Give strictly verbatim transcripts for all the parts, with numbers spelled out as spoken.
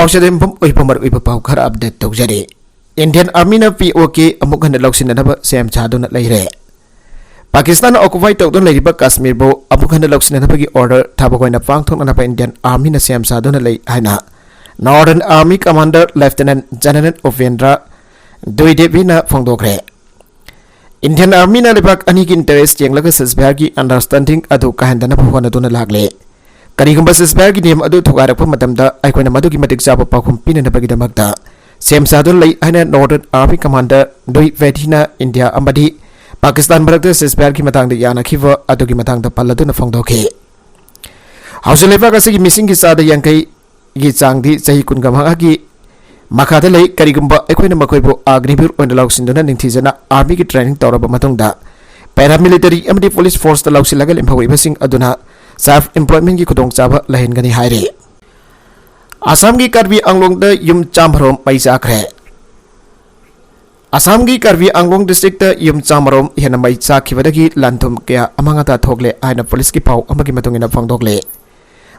ꯄꯥꯎꯁꯦꯗꯦꯝꯐꯝ ꯑꯣꯏꯕ ꯃꯔꯨꯑꯣꯏꯕ ꯄꯥꯎ ꯈꯔ ꯑꯞꯗꯦꯠ ꯇꯧꯖꯔꯤ꯫ ꯏꯟꯗꯤꯌꯟ ꯑꯥꯔꯃꯤꯅ ꯄꯤ ꯑꯣ ꯀꯦ ꯑꯃꯨꯛ ꯍꯟꯅ ꯂꯧꯁꯤꯟꯅꯅꯕ ꯁꯦꯝ ꯁꯥꯗꯨꯅ ꯂꯩꯔꯦ꯫ ꯄꯥꯀꯤꯁꯇꯥꯟꯅ ꯑꯣꯀꯨꯄꯥꯏ ꯇꯧꯗꯨꯅ ꯂꯩꯔꯤꯕ ꯀꯥꯁꯃꯤꯔꯕꯨ ꯑꯃꯨꯛ ꯍꯟꯅ ꯂꯧꯁꯤꯟꯅꯅꯕꯒꯤ ꯑꯣꯔꯗꯔ ꯊꯕꯛ ꯑꯣꯏꯅ ꯄꯥꯡꯊꯣꯛꯅꯅꯕ ꯏꯟꯗꯤꯌꯟ ꯑꯥꯔꯃꯤꯅ ꯁꯦꯝ ꯁꯥꯗꯨꯅ ꯂꯩ ꯍꯥꯏꯅ northern army commander lieutenant general Upendra ꯗ꯭ꯋꯤꯗꯦꯕꯤꯅ ꯐꯣꯡꯗꯣꯛꯈ꯭ꯔꯦ꯫ ꯏꯟꯗꯤꯌꯟ ꯑꯥꯔꯃꯤꯅ ꯂꯩꯕꯥꯛ ꯑꯅꯤꯒꯤ ꯏꯟꯇꯔꯦꯁ ꯌꯦꯡꯂꯒ ꯁꯤꯖꯐꯥꯌꯔꯒꯤ ꯑꯟꯗꯔꯁꯇꯦꯟꯗꯤꯡ ꯑꯗꯨ ꯀꯥꯏꯍꯟꯗꯅꯕ ꯍꯣꯠꯅꯗꯨꯅ ꯂꯥꯛꯂꯦ꯫ ꯀꯔꯤꯒꯨꯝꯕ ꯁꯤꯖꯐꯥꯌꯔꯒꯤ ꯅꯤꯌꯝ ꯑꯗꯨ ꯊꯨꯒꯥꯏꯔꯛꯄ ꯃꯇꯝꯗ ꯑꯩꯈꯣꯏꯅ ꯃꯗꯨꯒꯤ ꯃꯇꯤꯛ ꯆꯥꯕ ꯄꯥꯎꯈꯨꯝ ꯄꯤꯅꯅꯕꯒꯤꯗꯃꯛꯇ ꯁꯦꯝ ꯁꯥꯗꯨꯅ ꯂꯩ ꯍꯥꯏꯅ ꯅꯣꯔꯗꯔꯟ ꯑꯥꯔꯃꯤ ꯀꯃꯥꯟꯗꯔ ꯗ꯭ꯋꯤꯗꯦꯕꯤꯅ ꯏꯟꯗꯤꯌꯥ ꯑꯃꯗꯤ ꯄꯥꯀꯤꯁꯇꯥꯟ ꯃꯔꯛꯇ ꯁꯤꯖꯐꯥꯌꯔꯒꯤ ꯃꯇꯥꯡꯗ ꯌꯥꯅꯈꯤꯕ ꯑꯗꯨꯒꯤ ꯃꯇꯥꯡꯗ ꯄꯜꯂꯗꯨꯅ ꯐꯣꯡꯗꯣꯛꯈꯤ꯫ ꯍꯧꯖꯤꯛ ꯂꯩꯕꯥꯛ ꯑꯁꯤꯒꯤ ꯃꯤꯁꯤꯡꯒꯤ ꯆꯥꯗ ꯌꯥꯡꯈꯩꯒꯤ ꯆꯥꯡꯗꯤ ꯆꯍꯤ ꯀꯨꯟꯒ ꯃꯉꯥꯒꯤ ꯃꯈꯥꯗ ꯂꯩ꯫ ꯀꯔꯤꯒꯨꯝꯕ ꯑꯩꯈꯣꯏꯅ ꯃꯈꯣꯏꯕꯨ ꯑꯒ꯭ꯅꯤꯚꯤꯔ ꯑꯣꯏꯅ ꯂꯧꯁꯤꯟꯗꯨꯅ ꯅꯤꯡꯊꯤꯖꯅ ꯑꯥꯔꯃꯤꯒꯤ ꯇ꯭ꯔꯦꯅꯤꯡ ꯇꯧꯔꯕ ꯃꯇꯨꯡꯗ ꯄꯦꯔꯥꯃꯤꯂꯤꯇꯔꯤ ꯑꯃꯗꯤ ꯄꯨꯂꯤꯁ ꯐꯣꯔꯁꯇ ꯂꯧꯁꯤꯜꯂꯒ ꯂꯦꯝꯍꯧꯔꯤꯕꯁꯤꯡ ꯑꯗꯨꯅ ꯁꯦꯜꯐ ꯑꯦꯝꯄ꯭ꯂꯣꯏꯃꯦꯟꯒꯤ ꯈꯨꯗꯣꯡꯆꯥꯕ ꯂꯩꯍꯟꯒꯅꯤ ꯍꯥꯏꯔꯤ꯫ ꯑꯁꯥꯝꯒꯤ ꯀꯥꯔꯕꯤ ꯑꯪꯂꯣꯡꯗ ꯌꯨꯝ ꯆꯥꯝꯃꯔꯣꯝ ꯃꯩ ꯆꯥꯈ꯭ꯔꯦ꯫ ꯑꯁꯥꯝꯒꯤ ꯀꯥꯔꯕꯤ ꯑꯪꯂꯣꯡ ꯗꯤꯁꯇ꯭ꯔꯤꯛꯇ ꯌꯨꯝ ꯆꯥꯝꯃꯔꯣꯝ ꯍꯦꯟꯅ ꯃꯩ ꯆꯥꯈꯤꯕꯗꯒꯤ ꯂꯥꯟ ꯊꯨꯝ ꯀꯌꯥ ꯑꯃꯥꯡ ꯑꯇꯥ ꯊꯣꯛꯂꯦ ꯍꯥꯏꯅ ꯄꯨꯂꯤꯁꯀꯤ ꯄꯥꯎ ꯑꯃꯒꯤ ꯃꯇꯨꯡ ꯏꯟꯅ ꯐꯣꯡꯗꯣꯛꯂꯦ꯫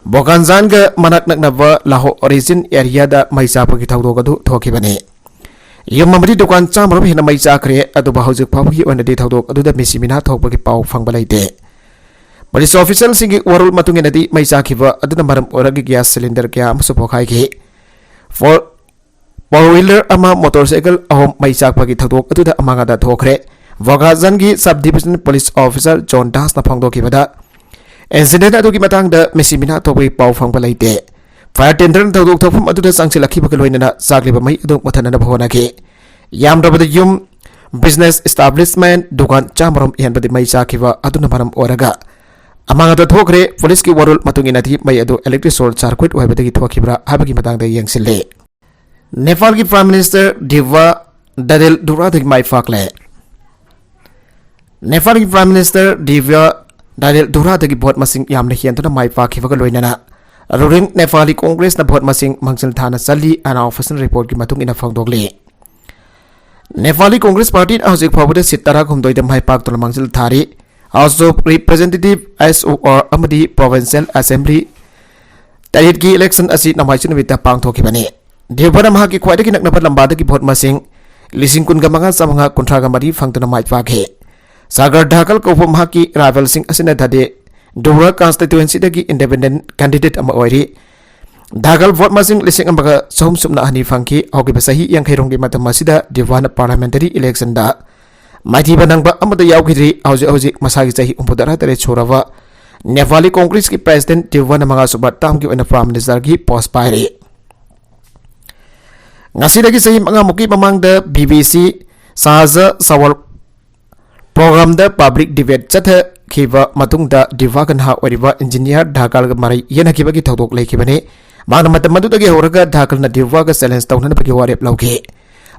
ꯕꯣꯀꯥꯟꯖꯥꯟꯒ ꯃꯅꯥꯛ ꯅꯛꯅꯕ ꯂꯥꯍꯣ ꯔꯤꯖꯟ ꯑꯦꯔꯤꯌꯥꯗ ꯃꯩ ꯆꯥꯛꯄꯒꯤ ꯊꯧꯗꯣꯛ ꯑꯗꯨ ꯊꯣꯛꯈꯤꯕꯅꯤ꯫ ꯌꯨꯝ ꯑꯃꯗꯤ ꯗꯨꯀꯥꯟ ꯆꯥꯝꯃꯔꯣꯝ ꯍꯦꯟꯅ ꯃꯩ ꯆꯥꯈ꯭ꯔꯦ, ꯑꯗꯨꯕꯨ ꯍꯧꯖꯤꯛ ꯐꯥꯎꯕꯒꯤ ꯑꯣꯏꯅꯗꯤ ꯊꯧꯗꯣꯛ ꯑꯗꯨꯗ ꯃꯤꯁꯤ ꯃꯤꯅꯥ ꯊꯣꯛꯄꯒꯤ ꯄꯥꯎ ꯐꯪꯕ ꯂꯩꯇꯦ꯫ ꯄꯨꯂꯤꯁ ꯑꯣꯐꯤꯁꯤꯌꯦꯜꯁꯤꯡꯒꯤ ꯋꯥꯔꯣꯜ ꯃꯇꯨꯡ ꯏꯟꯅꯗꯤ ꯃꯩ ꯆꯥꯛꯈꯤꯕ ꯑꯗꯨꯅ ꯃꯔꯝ ꯑꯣꯏꯔꯒ ꯒ꯭ꯌꯥꯁ ꯁꯤꯂꯤꯟꯗꯔ ꯀꯌꯥ ꯑꯃꯁꯨ ꯄꯣꯈꯥꯏꯈꯤ꯫ ꯐꯣꯔ ꯐꯣꯔ ꯋꯤꯂꯔ ꯑꯃ, ꯃꯣꯇꯣꯔ ꯁꯥꯏꯀꯜ ꯑꯍꯨꯝ ꯃꯩ ꯆꯥꯛꯄꯒꯤ ꯊꯧꯗꯣꯛ ꯑꯗꯨꯗ ꯑꯃꯥꯡ ꯑꯇꯥ ꯊꯣꯛꯈ꯭ꯔꯦ꯫ ꯕꯣꯀꯥꯖꯟꯒꯤ sub divisional police officer John ꯗꯥꯁꯅ ꯐꯣꯡꯗꯣꯛꯈꯤꯕꯗ, ꯏꯟꯁꯤꯗꯦꯟ ꯑꯗꯨꯒꯤ ꯃꯇꯥꯡꯗ ꯃꯤꯁꯤ ꯃꯤꯅꯥ ꯊꯣꯛꯄꯒꯤ ꯄꯥꯎ ꯐꯪꯕ ꯂꯩꯇꯦ꯫ ꯐꯥꯌꯔ ꯇꯦꯟꯗꯔꯅ ꯊꯧꯗꯣꯛ ꯊꯣꯛꯐꯝ ꯑꯗꯨꯗ ꯆꯪꯁꯤꯜꯂꯛꯈꯤꯕꯒ ꯂꯣꯏꯅꯅ ꯆꯥꯛꯂꯤꯕ ꯃꯩ ꯑꯗꯨ ꯃꯨꯠꯊꯠꯅꯅꯕ ꯍꯣꯠꯅꯈꯤ꯫ ꯌꯥꯝꯗ꯭ꯔꯕꯗ ꯌꯨꯝ, ꯕꯤꯖꯤꯅꯦꯁ ꯏꯁꯇꯥꯕ꯭ꯂꯤꯁꯃꯦꯟ, ꯗꯨꯀꯥꯟ ꯆꯥꯝꯃꯔꯣꯝ ꯍꯦꯟꯕꯗꯤ ꯃꯩ ꯆꯥꯛꯈꯤꯕ ꯑꯗꯨꯅ ꯃꯔꯝ ꯑꯣꯏꯔꯒ ꯑꯃꯥꯡ ꯑꯇꯥ ꯊꯣꯛꯈ꯭ꯔꯦ꯫ ꯄꯨꯂꯤꯁꯀꯤ ꯋꯥꯔꯣꯜ ꯃꯇꯨꯡ ꯏꯟꯅꯗꯤ ꯃꯩ ꯑꯗꯨ ꯏꯂꯦꯛꯇ꯭ꯔꯤꯛ ꯁꯣꯔꯠ ꯁꯥꯔꯀ꯭ꯋꯤꯠ ꯑꯣꯏꯕꯗꯒꯤ ꯊꯣꯛꯈꯤꯕ꯭ꯔꯥ ꯍꯥꯏꯕꯒꯤ ꯃꯇꯥꯡꯗ ꯌꯦꯡꯁꯤꯜꯂꯤ꯫ ꯅꯦꯄꯥꯜꯒꯤ ꯄ꯭ꯔꯥꯏꯝ ꯃꯤꯅꯤꯁꯇꯔ ꯗꯤꯕ꯭ꯌꯥ ꯗꯥꯔꯤꯜ ꯗꯨꯔꯥꯗꯒꯤ ꯃꯥꯏ ꯄꯥꯛꯂꯦ꯫ ꯅꯦꯄꯥꯜꯒꯤ ꯄ꯭ꯔꯥꯏꯝ ꯃꯤꯅꯤꯁꯇꯔ ꯗꯤꯕ꯭ꯌꯥ ꯗꯥꯔꯤꯜ ꯗꯨꯔꯥꯗꯒꯤ ꯚꯣꯠ ꯃꯁꯤꯡ ꯌꯥꯝꯅ ꯍꯦꯟꯗꯨꯅ ꯃꯥꯏ ꯄꯥꯛꯈꯤꯕꯒ ꯂꯣꯏꯅꯅ ꯔꯨꯂꯤꯡ ꯅꯦꯄꯥꯂꯤ ꯀꯣꯡꯒ꯭ꯔꯦꯁꯅ ꯚꯣꯠ ꯃꯁꯤꯡ ꯃꯥꯡꯖꯤꯜ ꯊꯥꯅ ꯆꯜꯂꯤ ꯍꯥꯏꯅ ꯑꯣꯐꯤꯁꯤꯌꯦꯜ ꯔꯤꯄꯣꯔꯠꯀꯤ ꯃꯇꯨꯡ ꯏꯟꯅ ꯐꯣꯡꯗꯣꯛꯂꯤ꯫ ꯅꯦꯄꯥꯂꯤ ꯀꯣꯡꯒ꯭ꯔꯦꯁ ꯄꯥꯔꯇꯤꯅ ꯍꯧꯖꯤꯛ ꯐꯥꯎꯕꯗ ꯁꯤꯠ ꯇꯔꯥꯍꯨꯝꯗꯣꯏꯗ ꯃꯥꯏ ꯄꯥꯛꯇꯨꯅ ꯃꯥꯡꯖꯤꯜ ꯊꯥꯔꯤ꯫ ꯍꯥꯎꯁ ꯑꯣꯐ ꯔꯤꯄ꯭ꯔꯖꯦꯟꯇꯦꯇꯤꯚ, ꯍꯩꯆ ꯑꯣ ꯑꯥꯔ, ꯑꯃꯗꯤ ꯄ꯭ꯔꯣꯚꯤꯟꯁꯤꯌꯦꯜ ꯑꯦꯁꯦꯝꯕ꯭ꯂꯤ ꯇꯔꯦꯠꯀꯤ ꯏꯂꯦꯛꯁꯟ ꯑꯁꯤ ꯅꯣꯡꯃꯥꯏꯖꯤꯡ ꯅꯨꯃꯤꯠꯇ ꯄꯥꯡꯊꯣꯛꯈꯤꯕꯅꯤ꯫ ꯗꯤꯌꯨꯚꯔꯅ ꯃꯍꯥꯛꯀꯤ ꯈ꯭ꯋꯥꯏꯗꯒꯤ ꯅꯛꯅꯕ ꯂꯝꯕꯥꯗꯒꯤ ꯚꯣꯠ ꯃꯁꯤꯡ ꯂꯤꯁꯤꯡ ꯀꯨꯟꯒ ꯃꯉꯥ ꯆꯥꯃꯉꯥ ꯀꯨꯟꯊ꯭ꯔꯥꯒ ꯃꯔꯤ ꯐꯪꯗꯨꯅ ꯃꯥꯏ ꯄꯥꯛꯈꯤ꯫ ꯁꯥꯒꯔ ꯙꯥꯀꯜ ꯀꯧꯕ ꯃꯍꯥꯛꯀꯤ ꯔꯥꯏꯚꯜꯁꯤꯡ ꯑꯁꯤꯅ ꯊꯥꯗꯦ ꯗꯨꯔꯥ ꯀꯟꯁꯇꯤꯇ꯭ꯋꯦꯟꯁꯤꯗꯒꯤ ꯏꯟꯗꯤꯄꯦꯟꯗꯦꯟꯠ ꯀꯦꯟꯗꯤꯗꯦꯠ ꯑꯃ ꯑꯣꯏꯔꯤ꯫ ꯙꯥꯀꯜ ꯚꯣꯠ ꯃꯁꯤꯡ ꯂꯤꯁꯤꯡ ꯑꯃꯒ ꯆꯍꯨꯝ ꯁꯨꯞꯅ ꯑꯅꯤ ꯐꯪꯈꯤ꯫ ꯍꯧꯈꯤꯕ ꯆꯍꯤ ꯌꯥꯡꯈꯩꯔꯣꯝꯒꯤ ꯃꯇꯝ ꯑꯁꯤꯗ ꯗꯤꯌꯨꯚꯔꯅ ꯄꯥꯔꯂꯤꯌꯥꯃꯦꯟꯇꯔꯤ ꯏꯂꯦꯛꯁꯟꯗ ꯃꯥꯏꯊꯤꯕ ꯅꯪꯕ ꯑꯃꯠꯇ ꯌꯥꯎꯈꯤꯗ꯭ꯔꯤ꯫ ꯍꯧꯖꯤꯛ ꯍꯧꯖꯤꯛ ꯃꯁꯥꯒꯤ ꯆꯍꯤ ꯍꯨꯝꯐꯨꯇꯔꯥ ꯇꯔꯦꯠ ꯁꯨꯔꯕ ꯅꯦꯄꯥꯂꯤ ꯀꯣꯡꯒ꯭ꯔꯦꯁꯀꯤ ꯄ꯭ꯔꯦꯁꯤꯗꯦꯟꯠ ꯗꯤꯌꯨꯚꯔꯅ ꯃꯉꯥꯁꯨꯕ ꯇꯥꯝꯒꯤ ꯑꯣꯏꯅ ꯄ꯭ꯔꯥꯏꯝ ꯃꯤꯅꯤꯁꯇꯔꯒꯤ ꯄꯣꯁ ꯄꯥꯏꯔꯤ꯫ ꯉꯁꯤꯗꯒꯤ ꯆꯍꯤ ꯃꯉꯥꯃꯨꯛꯀꯤ ꯃꯃꯥꯡꯗ B B C ꯁꯥꯍꯖ ꯁꯋꯥꯜ ꯄ꯭ꯔꯣꯒ꯭ꯔꯥꯝꯗ public debate ꯆꯠꯊꯈꯤꯕ ꯃꯇꯨꯡꯗ ꯗꯤꯌꯨꯚꯔꯒ ꯅꯍꯥ ꯑꯣꯏꯔꯤꯕ ꯏꯟꯖꯤꯅꯤꯌꯥꯔ ꯙꯥꯀꯜꯒ ꯃꯔꯩ ꯌꯦꯠꯅꯈꯤꯕꯒꯤ ꯊꯧꯗꯣꯛ ꯂꯩꯈꯤꯕꯅꯤ꯫ ꯃꯍꯥꯛꯅ ꯃꯇꯝ ꯑꯗꯨꯗꯒꯤ ꯍꯧꯔꯒ ꯙꯥꯀꯜꯅ ꯗꯤꯌꯨꯚꯔꯒ ꯆꯦꯂꯦꯟꯖ ꯇꯧꯅꯅꯕꯒꯤ ꯋꯥꯔꯦꯞ ꯂꯧꯈꯤ꯫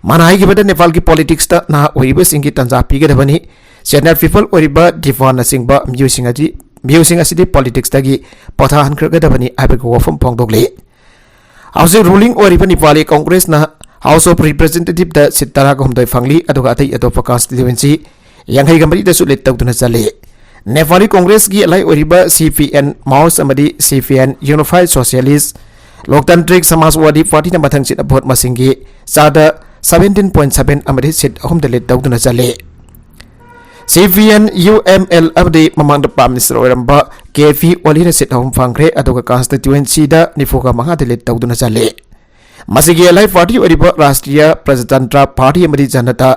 ꯃꯥꯅ ꯍꯥꯏꯈꯤꯕꯗ ꯅꯦꯄꯥꯜꯒꯤ ꯄꯣꯂꯤꯇꯤꯛꯁꯇ ꯅꯍꯥ ꯑꯣꯏꯔꯤꯕꯁꯤꯡꯒꯤ ꯇꯥꯟꯖꯥ ꯄꯤꯒꯗꯕꯅꯤ꯫ ꯁꯦꯅꯤꯌꯔ ꯄꯤꯄꯜ ꯑꯣꯏꯔꯤꯕ ꯗꯤꯌꯨꯚꯔꯅꯆꯤꯡꯕ ꯃꯤꯑꯣꯏꯁꯤꯡ ꯑꯁꯤ, ꯃꯤꯑꯣꯏꯁꯤꯡ ꯑꯁꯤꯗꯤ ꯄꯣꯂꯤꯇꯤꯛꯁꯇꯒꯤ ꯄꯣꯊꯥꯍꯟꯈ꯭ꯔꯒꯗꯕꯅꯤ ꯍꯥꯏꯕꯒꯤ ꯋꯥꯐꯝ ꯐꯣꯡꯗꯣꯛꯂꯤ꯫ ꯍꯧꯖꯤꯛ ꯔꯨꯂꯤꯡ ꯑꯣꯏꯔꯤꯕ ꯅꯦꯄꯥꯂꯤ ꯀꯣꯡꯒ꯭ꯔꯦꯁꯅ ꯍꯥꯎꯁ ꯑꯣꯐ ꯔꯤꯄ꯭ꯔꯦꯖꯦꯟꯇꯦꯇꯤꯚꯇ ꯁꯤꯠ ꯇꯔꯥꯒ ꯍꯨꯝꯗꯣꯏ ꯐꯪꯂꯤ, ꯑꯗꯨꯒ ꯑꯇꯩ ꯑꯇꯣꯞꯄ ꯀꯟꯁꯇꯤꯇ꯭ꯋꯦꯟꯁꯤ ꯌꯥꯡꯈꯩꯒ ꯃꯔꯤꯗꯁꯨ ꯂꯤꯗ ꯇꯧꯗꯨꯅ ꯆꯠꯂꯤ꯫ ꯅꯦꯄꯥꯂꯤ ꯀꯣꯡꯒ꯭ꯔꯦꯁꯀꯤ ꯑꯦꯂꯥꯏ ꯑꯣꯏꯔꯤꯕ ꯁꯤ ꯄꯤ ꯑꯦꯟ ꯃꯥꯔꯁ ꯑꯃꯗꯤ ꯁꯤ P and ꯌꯨꯅꯤꯐꯥꯏꯗ socialist ꯂꯣꯛꯇꯟꯇ꯭ꯔꯤꯛ Samajwadi ꯄꯥꯔꯇꯤꯅ ꯃꯊꯪꯁꯤꯠꯅ vote ꯃꯁꯤꯡꯒꯤ ꯆꯥꯗ ꯁꯚꯦꯟꯇꯤꯟ ꯄꯣꯏꯟꯠ ꯁꯚꯦꯟ ꯑꯃꯗꯤ ꯁꯤꯠ ꯑꯍꯨꯝꯗ ꯂꯤꯗ ꯇꯧꯗꯨꯅ ꯆꯠꯂꯤ꯫ C P N U M L ꯑꯃꯗꯤ ꯃꯃꯥꯡꯗ ꯄ꯭ꯔꯥꯏꯝ ꯃꯤꯅꯤꯁꯇꯔ ꯑꯣꯏꯔꯝꯕ ꯀꯦ ꯄꯤ ꯑꯣꯂꯤꯅ ꯁꯤꯠ ꯑꯍꯨꯝ ꯐꯪꯈ꯭ꯔꯦ, ꯑꯗꯨꯒ ꯀꯟꯁꯇꯤꯇ꯭ꯋꯦꯟꯁꯤꯗ ꯅꯤꯐꯨꯒ ꯃꯉꯥꯗ ꯂꯤꯗ ꯇꯧꯗꯨꯅ ꯆꯠꯂꯤ꯫ ꯃꯁꯤꯒꯤ ꯑꯦꯂꯥꯏ ꯄꯥꯔꯇꯤ ꯑꯣꯏꯔꯤꯕ ꯔꯥꯁꯇ꯭ꯔꯤꯌꯥ ꯄ꯭ꯔꯖꯥꯇꯟꯇ꯭ꯔ ꯄꯥꯔꯇꯤ ꯑꯃꯗꯤ ꯖꯅꯇꯥ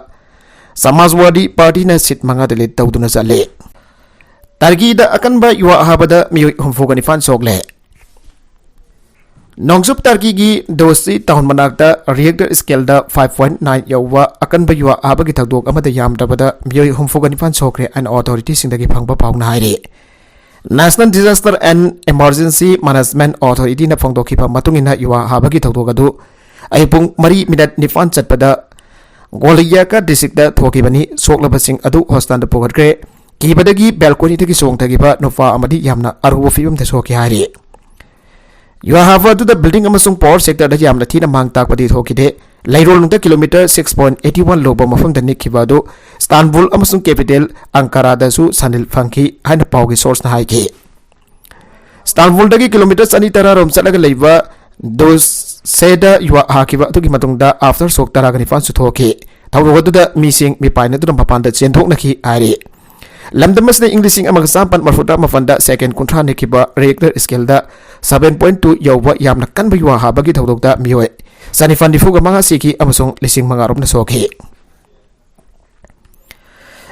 ꯁꯃꯥꯖꯋꯥꯗꯤ ꯄꯥꯔꯇꯤꯅ ꯁꯤꯠ ꯃꯉꯥꯗ ꯂꯤꯗ ꯇꯧꯗꯨꯅ ꯆꯠꯂꯤ꯫ ꯇꯔꯀꯤꯗ ꯑꯀꯟꯕ ꯌꯨꯍꯥ ꯍꯥꯕꯗ ꯃꯤꯑꯣꯏ ꯍꯨꯝꯐꯨꯒ ꯅꯤꯄꯥꯟ ꯁꯣꯛꯂꯦ꯫ ꯅꯣꯡꯆꯨꯞ ꯇꯔꯀꯤꯒꯤ ꯗꯣꯁꯇꯤ ꯇꯥꯎꯟ ꯃꯅꯥꯛꯇ ꯔꯤꯑꯦꯛꯇꯔ ꯁ꯭ꯀꯦꯜꯗ ꯐꯥꯏꯚ ꯄꯣꯏꯟꯠ ꯅꯥꯏꯟ ꯌꯧꯕ ꯑꯀꯟꯕ ꯌꯨꯍꯥ ꯍꯥꯕꯒꯤ ꯊꯧꯗꯣꯛ ꯑꯃꯗ ꯌꯥꯝꯗ꯭ꯔꯕꯗ ꯃꯤꯑꯣꯏ ꯍꯨꯝꯐꯨꯒ ꯅꯤꯄꯥꯟ ꯁꯣꯛꯈ꯭ꯔꯦ ꯍꯥꯏꯅ ꯑꯣꯊꯣꯔꯤꯇꯤꯁꯤꯡꯗꯒꯤ ꯐꯪꯕ ꯄꯥꯎꯅ ꯍꯥꯏꯔꯤ꯫ National Disaster and Emergency Management Authorityꯅ ꯐꯣꯡꯗꯣꯛꯈꯤꯕ ꯃꯇꯨꯡ ꯏꯟꯅ, ꯌꯨꯍꯥ ꯍꯥꯕꯒꯤ ꯊꯧꯗꯣꯛ ꯑꯗꯨ ꯑꯌꯨꯛ ꯄꯨꯡ ꯃꯔꯤ ꯃꯤꯅꯠ ꯅꯤꯄꯥꯟ ꯆꯠꯄꯗ ꯒꯣꯂꯤꯌꯥꯀꯥ ꯗꯤꯁꯇ꯭ꯔꯤꯛꯇ ꯊꯣꯛꯈꯤꯕꯅꯤ꯫ ꯁꯣꯛꯂꯕꯁꯤꯡ ꯑꯗꯨ ꯍꯣꯁꯄꯤꯇꯥꯜꯗ ꯄꯨꯈꯠꯈ꯭ꯔꯦ꯫ ꯀꯤꯕꯗꯒꯤ ꯕꯦꯜꯀꯣꯅꯤꯗꯒꯤ ꯆꯣꯡꯊꯈꯤꯕ ꯅꯨꯄꯥ ꯑꯃꯗꯤ ꯌꯥꯝꯅ ꯑꯔꯨꯕ ꯐꯤꯕꯝꯗ ꯁꯣꯛꯈꯤ ꯍꯥꯏꯔꯤ꯫ ꯌꯨꯍꯥ ꯍꯥꯕ ꯑꯗꯨꯗ ꯕꯤꯜꯗꯤꯡ ꯑꯃꯁꯨꯡ ꯄꯥꯋꯔ ꯁꯦꯛꯇꯔꯗ ꯌꯥꯝꯅ ꯊꯤꯅ ꯃꯥꯡ ꯇꯥꯛꯄꯗꯤ ꯊꯣꯛꯈꯤꯗꯦ꯫ ꯂꯩꯔꯣꯜ ꯅꯨꯡꯗ kilometre six point eighty one ꯂꯧꯕ ꯃꯐꯝꯗ ꯅꯤꯛꯈꯤꯕ ꯑꯗꯨ ꯁ꯭ꯇꯥꯟꯕꯨꯜ ꯑꯃꯁꯨꯡ ꯀꯦꯄꯤꯇꯦꯜ ꯑꯪꯀꯥꯔꯥꯗꯁꯨ ꯁꯥꯟꯅꯤꯜ ꯐꯪꯈꯤ ꯍꯥꯏꯅ ꯄꯥꯎꯒꯤ ꯁꯣꯔꯁꯅ ꯍꯥꯏꯈꯤ꯫ ꯁ꯭ꯇꯥꯟꯕꯨꯜꯗꯒꯤ ꯀꯤꯂꯣꯃꯤꯇꯔ ꯆꯅꯤ ꯇꯔꯥ ꯔꯣꯝ ꯆꯠꯂꯒ ꯂꯩꯕ ꯗꯨꯁꯦꯗ ꯌꯨꯍꯥ ꯍꯥꯈꯤꯕ ꯑꯗꯨꯒꯤ ꯃꯇꯨꯡꯗ ꯑꯥꯐꯇꯔ ꯁꯣꯛ ꯇꯔꯥꯒ ꯅꯤꯄꯥꯟꯁꯨ ꯊꯣꯛꯈꯤ꯫ ꯊꯧꯗꯣꯛ ꯑꯗꯨꯗ ꯃꯤꯁꯤꯡ ꯃꯤꯄꯥꯏꯅꯗꯨꯅ ꯃꯄꯥꯟꯗ ꯆꯦꯟꯊꯣꯛꯅꯈꯤ ꯍꯥꯏꯔꯤ꯫ ꯂꯝꯗꯝ ꯑꯁꯤꯗ ꯏꯪ ꯂꯤꯁꯤꯡ ꯑꯃꯒ ꯆꯥꯃꯥꯄꯟ ꯃꯔꯐꯨꯇꯔꯥ ꯃꯥꯄꯟꯗ ꯁꯦꯀꯦꯟ ꯀꯨꯟꯊ꯭ꯔꯥ ꯅꯤꯛꯈꯤꯕ ꯔꯤꯑꯦꯛꯇꯔ ꯁ꯭ꯀꯦꯜꯗ ꯁꯚꯦꯟ ꯄꯣꯏꯟ ꯇꯨ ꯌꯧꯕ ꯌꯥꯝꯅ ꯀꯟꯕ ꯌꯨꯍꯥ ꯍꯥꯕꯒꯤ ꯊꯧꯗꯣꯛꯇ ꯃꯤꯑꯣꯏ ꯆꯅꯤꯄꯥꯟ ꯅꯤꯐꯨꯒ ꯃꯉꯥ ꯁꯤꯈꯤ ꯑꯃꯁꯨꯡ ꯂꯤꯁꯤꯡ ꯃꯉꯥ ꯔꯣꯝꯅ ꯁꯣꯛꯈꯤ꯫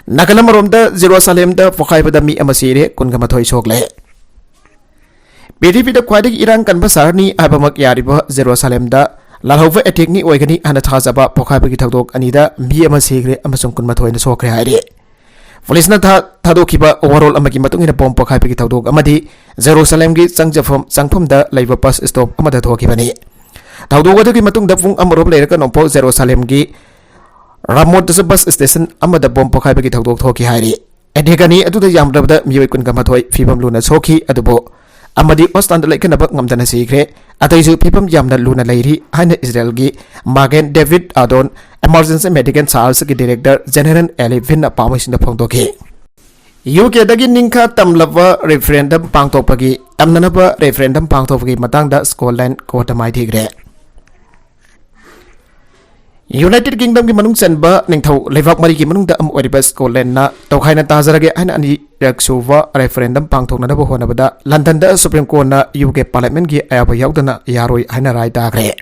ꯅꯥꯀꯜ ꯑꯃꯔꯣꯝꯗ ꯖꯦꯔꯨꯁꯥꯂꯦꯝꯗ ꯄꯣꯈꯥꯏꯕꯗ ꯃꯤ ꯑꯃ ꯁꯤꯔꯦ, ꯀꯨꯟꯒ ꯃꯥꯊꯣꯏ ꯁꯣꯛꯂꯦ꯫ ꯄ꯭ꯔꯤꯊꯤꯕꯤꯗ ꯈ꯭ꯋꯥꯏꯗꯒꯤ ꯏꯔꯥꯡ ꯀꯟꯕ ꯁꯍꯔꯅꯤ ꯍꯥꯏꯕꯃꯛ ꯌꯥꯔꯤꯕ ꯖꯦꯔꯨꯁꯥꯂꯦꯝꯗ ꯂꯥꯜꯍꯧꯕ ꯑꯦꯇꯦꯛꯅꯤ ꯑꯣꯏꯒꯅꯤ ꯍꯥꯏꯅ ꯊꯥꯖꯕ ꯄꯣꯈꯥꯏꯕꯒꯤ ꯊꯧꯗꯣꯛ ꯑꯅꯤꯗ ꯃꯤ ꯑꯃ ꯁꯤꯈ꯭ꯔꯦ ꯑꯃꯁꯨꯡ ꯀꯨꯟꯃꯥꯊꯣꯏꯅ ꯁꯣꯛꯈ꯭ꯔꯦ ꯍꯥꯏꯔꯤ꯫ ꯄꯨꯂꯤꯁꯅ ꯊꯥ-, ꯊꯥꯗꯣꯛꯈꯤꯕ ꯋꯥꯔꯣꯜ ꯑꯃꯒꯤ ꯃꯇꯨꯡ ꯏꯟꯅ ꯕꯣꯝ ꯄꯣꯈꯥꯏꯕꯒꯤ ꯊꯧꯗꯣꯛ ꯑꯃꯗꯤ ꯖꯦꯔꯨꯁꯥꯂꯦꯝꯒꯤ ꯆꯪꯖꯐꯝ, ꯆꯪꯐꯝꯗ ꯂꯩꯕ ꯕꯁ ꯁ꯭ꯇꯣꯞ ꯑꯃꯗ ꯊꯣꯛꯈꯤꯕꯅꯤ꯫ ꯊꯧꯗꯣꯛ ꯑꯗꯨꯒꯤ ꯃꯇꯨꯡꯗ ꯄꯨꯡ ꯑꯃꯔꯣꯝ ꯂꯩꯔꯒ ꯅꯣꯡꯄꯣꯛ ꯖꯦꯔꯨꯁꯥꯂꯦꯝꯒꯤ ꯔꯥꯃꯣꯠꯇꯁꯨ ꯕꯁ ꯁ꯭ꯇꯦꯁꯟ ꯑꯃꯗ ꯕꯣꯝ ꯄꯣꯈꯥꯏꯕꯒꯤ ꯊꯧꯗꯣꯛ ꯊꯣꯛꯈꯤ ꯍꯥꯏꯔꯤ꯫ ꯑꯦꯇꯦꯛ ꯑꯅꯤ ꯑꯗꯨꯗ ꯌꯥꯝꯗ꯭ꯔꯕꯗ ꯃꯤꯑꯣꯏ ꯀꯨꯟꯒ ꯃꯥꯊꯣꯏ ꯐꯤꯕꯝ ꯂꯨꯅ ꯁꯣꯛꯈꯤ, ꯑꯗꯨꯕꯨ ꯑꯃꯗꯤ ꯍꯣꯁꯄꯤꯇꯥꯜꯗ ꯂꯩꯈꯠꯅꯕ ꯉꯝꯗꯅ ꯁꯤꯈ꯭ꯔꯦ꯫ ꯑꯇꯩꯁꯨ ꯐꯤꯕꯝ ꯌꯥꯝꯅ ꯂꯨꯅ ꯂꯩꯔꯤ ꯍꯥꯏꯅ ꯏꯖꯔꯦꯜꯒꯤ ꯃꯥꯒꯦꯟ ꯗꯦꯕꯤꯠ ꯑꯗꯣꯟ, ꯏꯃꯔꯖꯦꯟꯁꯤ ꯃꯦꯗꯤꯀꯦꯜ ꯁꯥꯔꯚꯤꯁꯀꯤ ꯗꯤꯔꯦꯛꯇꯔ ꯖꯦꯅꯦꯔꯦꯜ ꯑꯦꯂꯤ ꯚꯤꯟꯅ ꯄꯥꯎꯃꯤꯁꯤꯡꯗ ꯐꯣꯡꯗꯣꯛꯈꯤ꯫ ꯌꯨ ꯀꯦꯗꯒꯤ ꯅꯤꯡꯈꯥ ꯇꯝꯂꯕ ꯔꯦꯐꯔꯦꯟꯗꯝ ꯄꯥꯡꯊꯣꯛꯄꯒꯤ, ꯇꯝꯅꯅꯕ ꯔꯦꯐꯔꯦꯟꯗꯝ ꯄꯥꯡꯊꯣꯛꯄꯒꯤ ꯃꯇꯥꯡꯗ ꯁ꯭ꯀꯣꯠꯂꯦꯟ ꯀꯣꯔꯠꯇ ꯃꯥꯏꯊꯤꯈ꯭ꯔꯦ꯫ ꯌꯨꯅꯥꯏꯇꯦꯗ ꯀꯤꯡꯗꯝꯒꯤ ꯃꯅꯨꯡ ꯆꯟꯕ ꯅꯤꯡꯊꯧ ꯂꯩꯕꯥꯛ ꯃꯔꯤꯒꯤ ꯃꯅꯨꯡꯗ ꯑꯃ ꯑꯣꯏꯔꯤꯕ ꯁ꯭ꯀꯣꯠꯂꯦꯟꯅ ꯇꯣꯈꯥꯏꯅ ꯇꯥꯖꯔꯒꯦ ꯍꯥꯏꯅ ꯑꯅꯤꯔꯛ ꯁꯨꯕ ꯔꯦꯐꯔꯦꯟꯗꯝ ꯄꯥꯡꯊꯣꯛꯅꯅꯕ ꯍꯣꯠꯅꯕꯗ ꯂꯟꯗꯟꯗ ꯁꯨꯄ꯭ꯔꯤꯝ ꯀꯣꯔꯠꯅ ꯌꯨ ꯀꯦ ꯄꯥꯔꯂꯤꯌꯥꯃꯦꯟꯠꯀꯤ ꯑꯌꯥꯕ ꯌꯥꯎꯗꯅ ꯌꯥꯔꯣꯏ ꯍꯥꯏꯅ ꯔꯥꯏ ꯇꯥꯈ꯭ꯔꯦ꯫